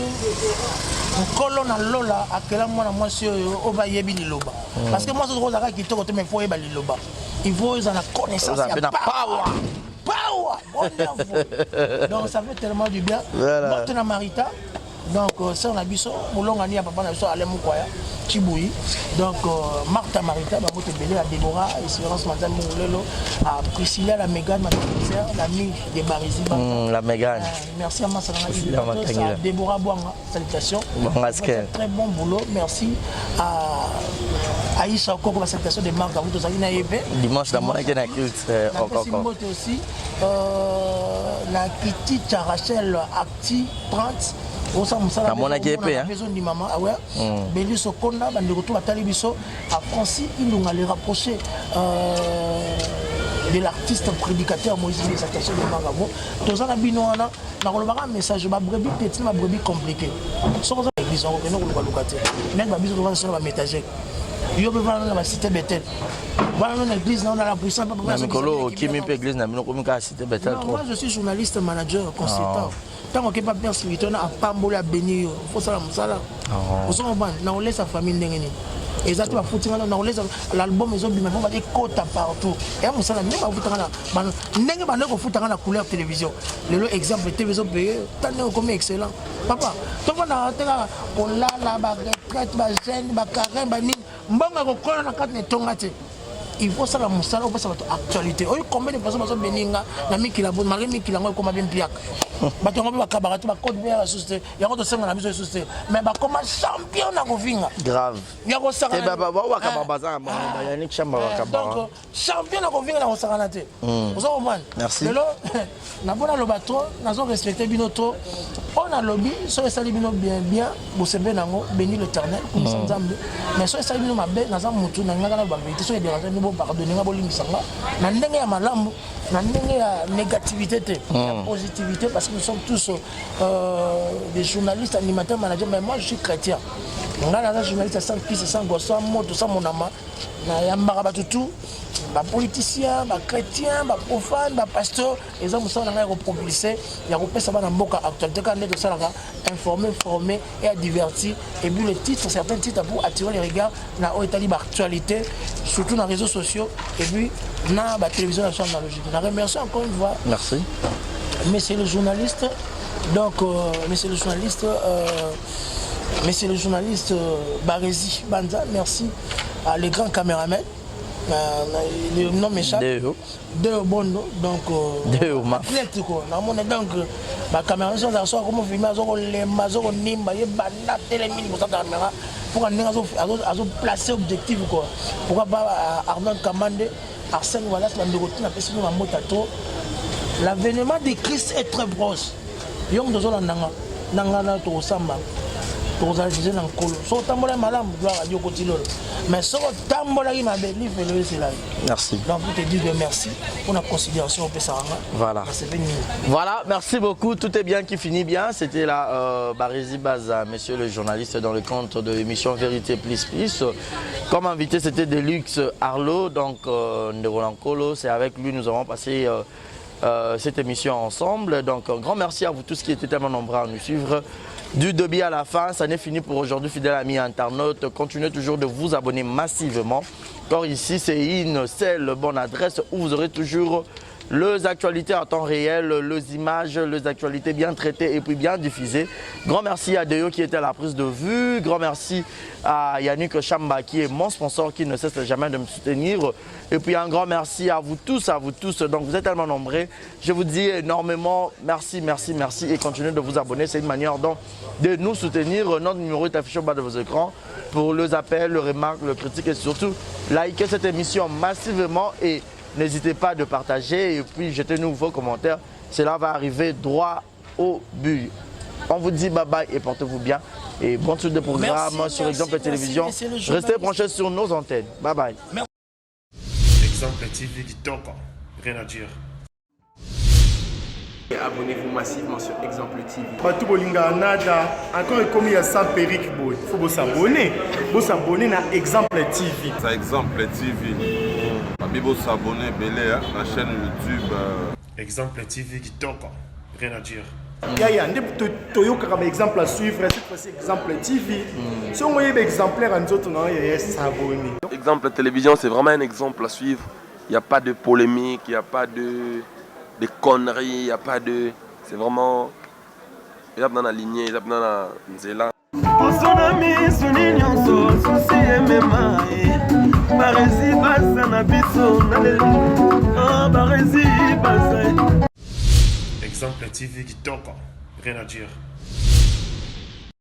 nkolo na lola akela mwana mwasi oyo oyo bayebi liloba parce que mwasi okozalaka kitoko te mais faut oyeba liloba, il faut eza na connaissance ya power. Power, wonderful. Donc ça fait tellement du bien. Voilà. Mbote na Marita. Donc sœur na biso, molonga ni ya papa na biso Alain Mukwaya, Chibouyi. Donc Martha Marita, ba mbote belé à Déborah, Espérance Madame Moulelo, à Priscilla la Mégane, ma sœur, l'amie de Barisi. La Mégane. Merci à Massa à Déborah Bouanga, salutations. Bouanga Très bon boulot, merci à Aïcha Okoko, ma salutation de Marc Gavuto, Zalina Ebe. Dimanche, la monnaie qui est na culte, Okoko. Mbote aussi, na Kitty Rachel Acti 30. Osa mosala Na monaki ye pe, hein. maison di mama, ah ouais. Beli Sokonda, bandeko to batali biso à Francis Ilunga le rapproché de l'artiste prédicateur Moïse Mbiye, salutation de Mangabo. Toza na bino wana na kolobaka message ba brebis petit ba brebis compliqué. Soko za église on kende koluka luka te. Nek ba biso toza sur ba métager. Yo pe vana na ba cité Bethel. Vana na église na la puissance papa. Na mikolo okimi pe église na bino komi kaka cité Bethel Non, trop. moi je suis journaliste, manager, consultant. Ntango okepa père spirituel na apamboli abeni yo, fosala mosala. Ozo comprendre? Na kolesa famille ndenge nini? Eza te bafuti nga na kolesa l'album ezobima po bade kota partout. Ya mosala ndenge bafutanga na ndenge bande kofutanga na couleur télévision. Lelo exemple TV ezopaye ta ndenge okomi excellent. Papa, tofandaka te kaka kolala ba retraite, ba jeune, ba carême, ba nini. Mbongo ekokola na kati na etonga te. Il faut sala mosala opesa bato actualité. Oyo combien de personnes bazobeni nga na mikila bo malgré mikila yango ekoma bien mpiaka. Bato yango mpe bakabaka te, bakode mpe ya basusu te. Yango tosenga na biso lisusu te. Mais bakoma champion na kofinga. Grave. Ya kosakana. Te ba ba wakaba baza ba Yannick Chamba wakaba. Donc champion na kofinga na kosakana te. Ozo comprendre? Merci. Lelo nabona loba trop, nazo respecter bino trop. Oyo nalobi soki esali bino bien bien, bosembe nango, béni l'Éternel, kumisa Nzambe. Mais soki esali bino mabe, naza mutu nalingaka naloba vérité. Soki edérange bino, bopardonne nga, bolimbisa nga na ndenge ya malamu, na ndenge ya négativité te, ya positivité, parce que nous sommes tous des journalistes, animateurs, managers, mais moi je suis chrétien. Nga naza journaliste sans piste, sans gosse, sans moto, sans monama. Nayambaka bato tout, bapoliticien, bachrétien, baprofane, bapasteur. Eza mosala na ngai ya kopropulse, ya kopesa bana mboka actualité kaka nde tosalaka, informer, former et à divertir. Et puis le titre, certains titres pour attirer les regards na oyo etali baactualité, surtout na réseaux sociaux et puis na batélévision na chaîne analogique. Na remercie encore une fois. Merci. Monsieur le journaliste, donc monsieur le journaliste, monsieur le journaliste Barezi Banza, merci à le grand caméraman. Le nom m'échappe. Deux. Deux bondo, donc Deux ma. athlète quoi. Na mona donc ba caméra so za so comme filmer azo ko lemba azo ko nimba ye banda telemi liboso ya caméra pour ndenge azo azo azo placer objectif quoi. Pourquoi pas Arnold Kamande, Arsène Wallace, bandeko tina pesi no mambota trop. L'avènement de Christ est très proche. Yo moto ozolanda nga na nga na tokosamba, tokozala juge na nkolo. Soki otambolaki malamu, gloire à Dieu, okoti lolo. Mais soki otambolaki mabe, lifelo eselaki. Merci. Donc pour te dire que merci pour la considération opesaka nga. Voilà. Nasepeli mingi. Voilà, merci beaucoup. Tout est bien qui finit bien. C'était là Barezi Baza, monsieur le journaliste dans le compte de l'émission Vérité Plus Plus. Comme invité, c'était Deluxe Arlo, donc Ndeko Nkolo. C'est avec lui nous avons passé cette émission ensemble. Donc un grand merci à vous tous qui étiez tellement nombreux à nous suivre du début à la fin. Ça n'est fini pour aujourd'hui, fidèles amis internautes. Continuez toujours de vous abonner massivement. Car ici, c'est une seule bonne adresse où vous aurez toujours Les actualités en temps réel, les images, les actualités bien traitées et puis bien diffusées. Grand merci à Deo qui était à la prise de vue. Grand merci à Yannick Chamba qui est mon sponsor qui ne cesse jamais de me soutenir. Et puis un grand merci à vous tous, à vous tous. Donc vous êtes tellement nombreux. Je vous dis énormément merci, merci, merci et continuez de vous abonner. C'est une manière donc de nous soutenir. Notre numéro est affiché au bas de vos écrans pour les appels, les remarques, les critiques et surtout likez cette émission massivement et n'hésitez pas de partager et puis jetez-nous vos commentaires. Cela va arriver droit au but. On vous dit bye bye et portez-vous bien. Et bonne suite de programme Merci, sur merci, Exemple merci, Télévision. messieurs les Restez journalistes. branchés sur nos antennes. Bye bye. Exemple TV kitoko, rien à dire. Et abonnez-vous massivement sur Exemple TV. Bato bolingaka nada encore ekomi ya sans perruque boye faut bosabone bosabone na Exemple TV. Ça Exemple TV. Babi bosabone ebele na chaîne YouTube. Exemple TV kitoko, rien à dire. Yaya nde toyokaka baexemple à suivre, cette fois-ci Exemple TV. Soki oyeba exemplaire ya nzoto na yo, yaya, s'abonner. Exemple Télévision, c'est vraiment un exemple à suivre. Il n'y a pas de polémique, il n'y a pas de conneries, il n'y a pas de. C'est vraiment. Eza na lignée, eza na nzela. Poso na misuni nyonso susi emema ye baresi baza na biso na lelo Ah, baresi baza. Exemple TV kitoko, rien à dire.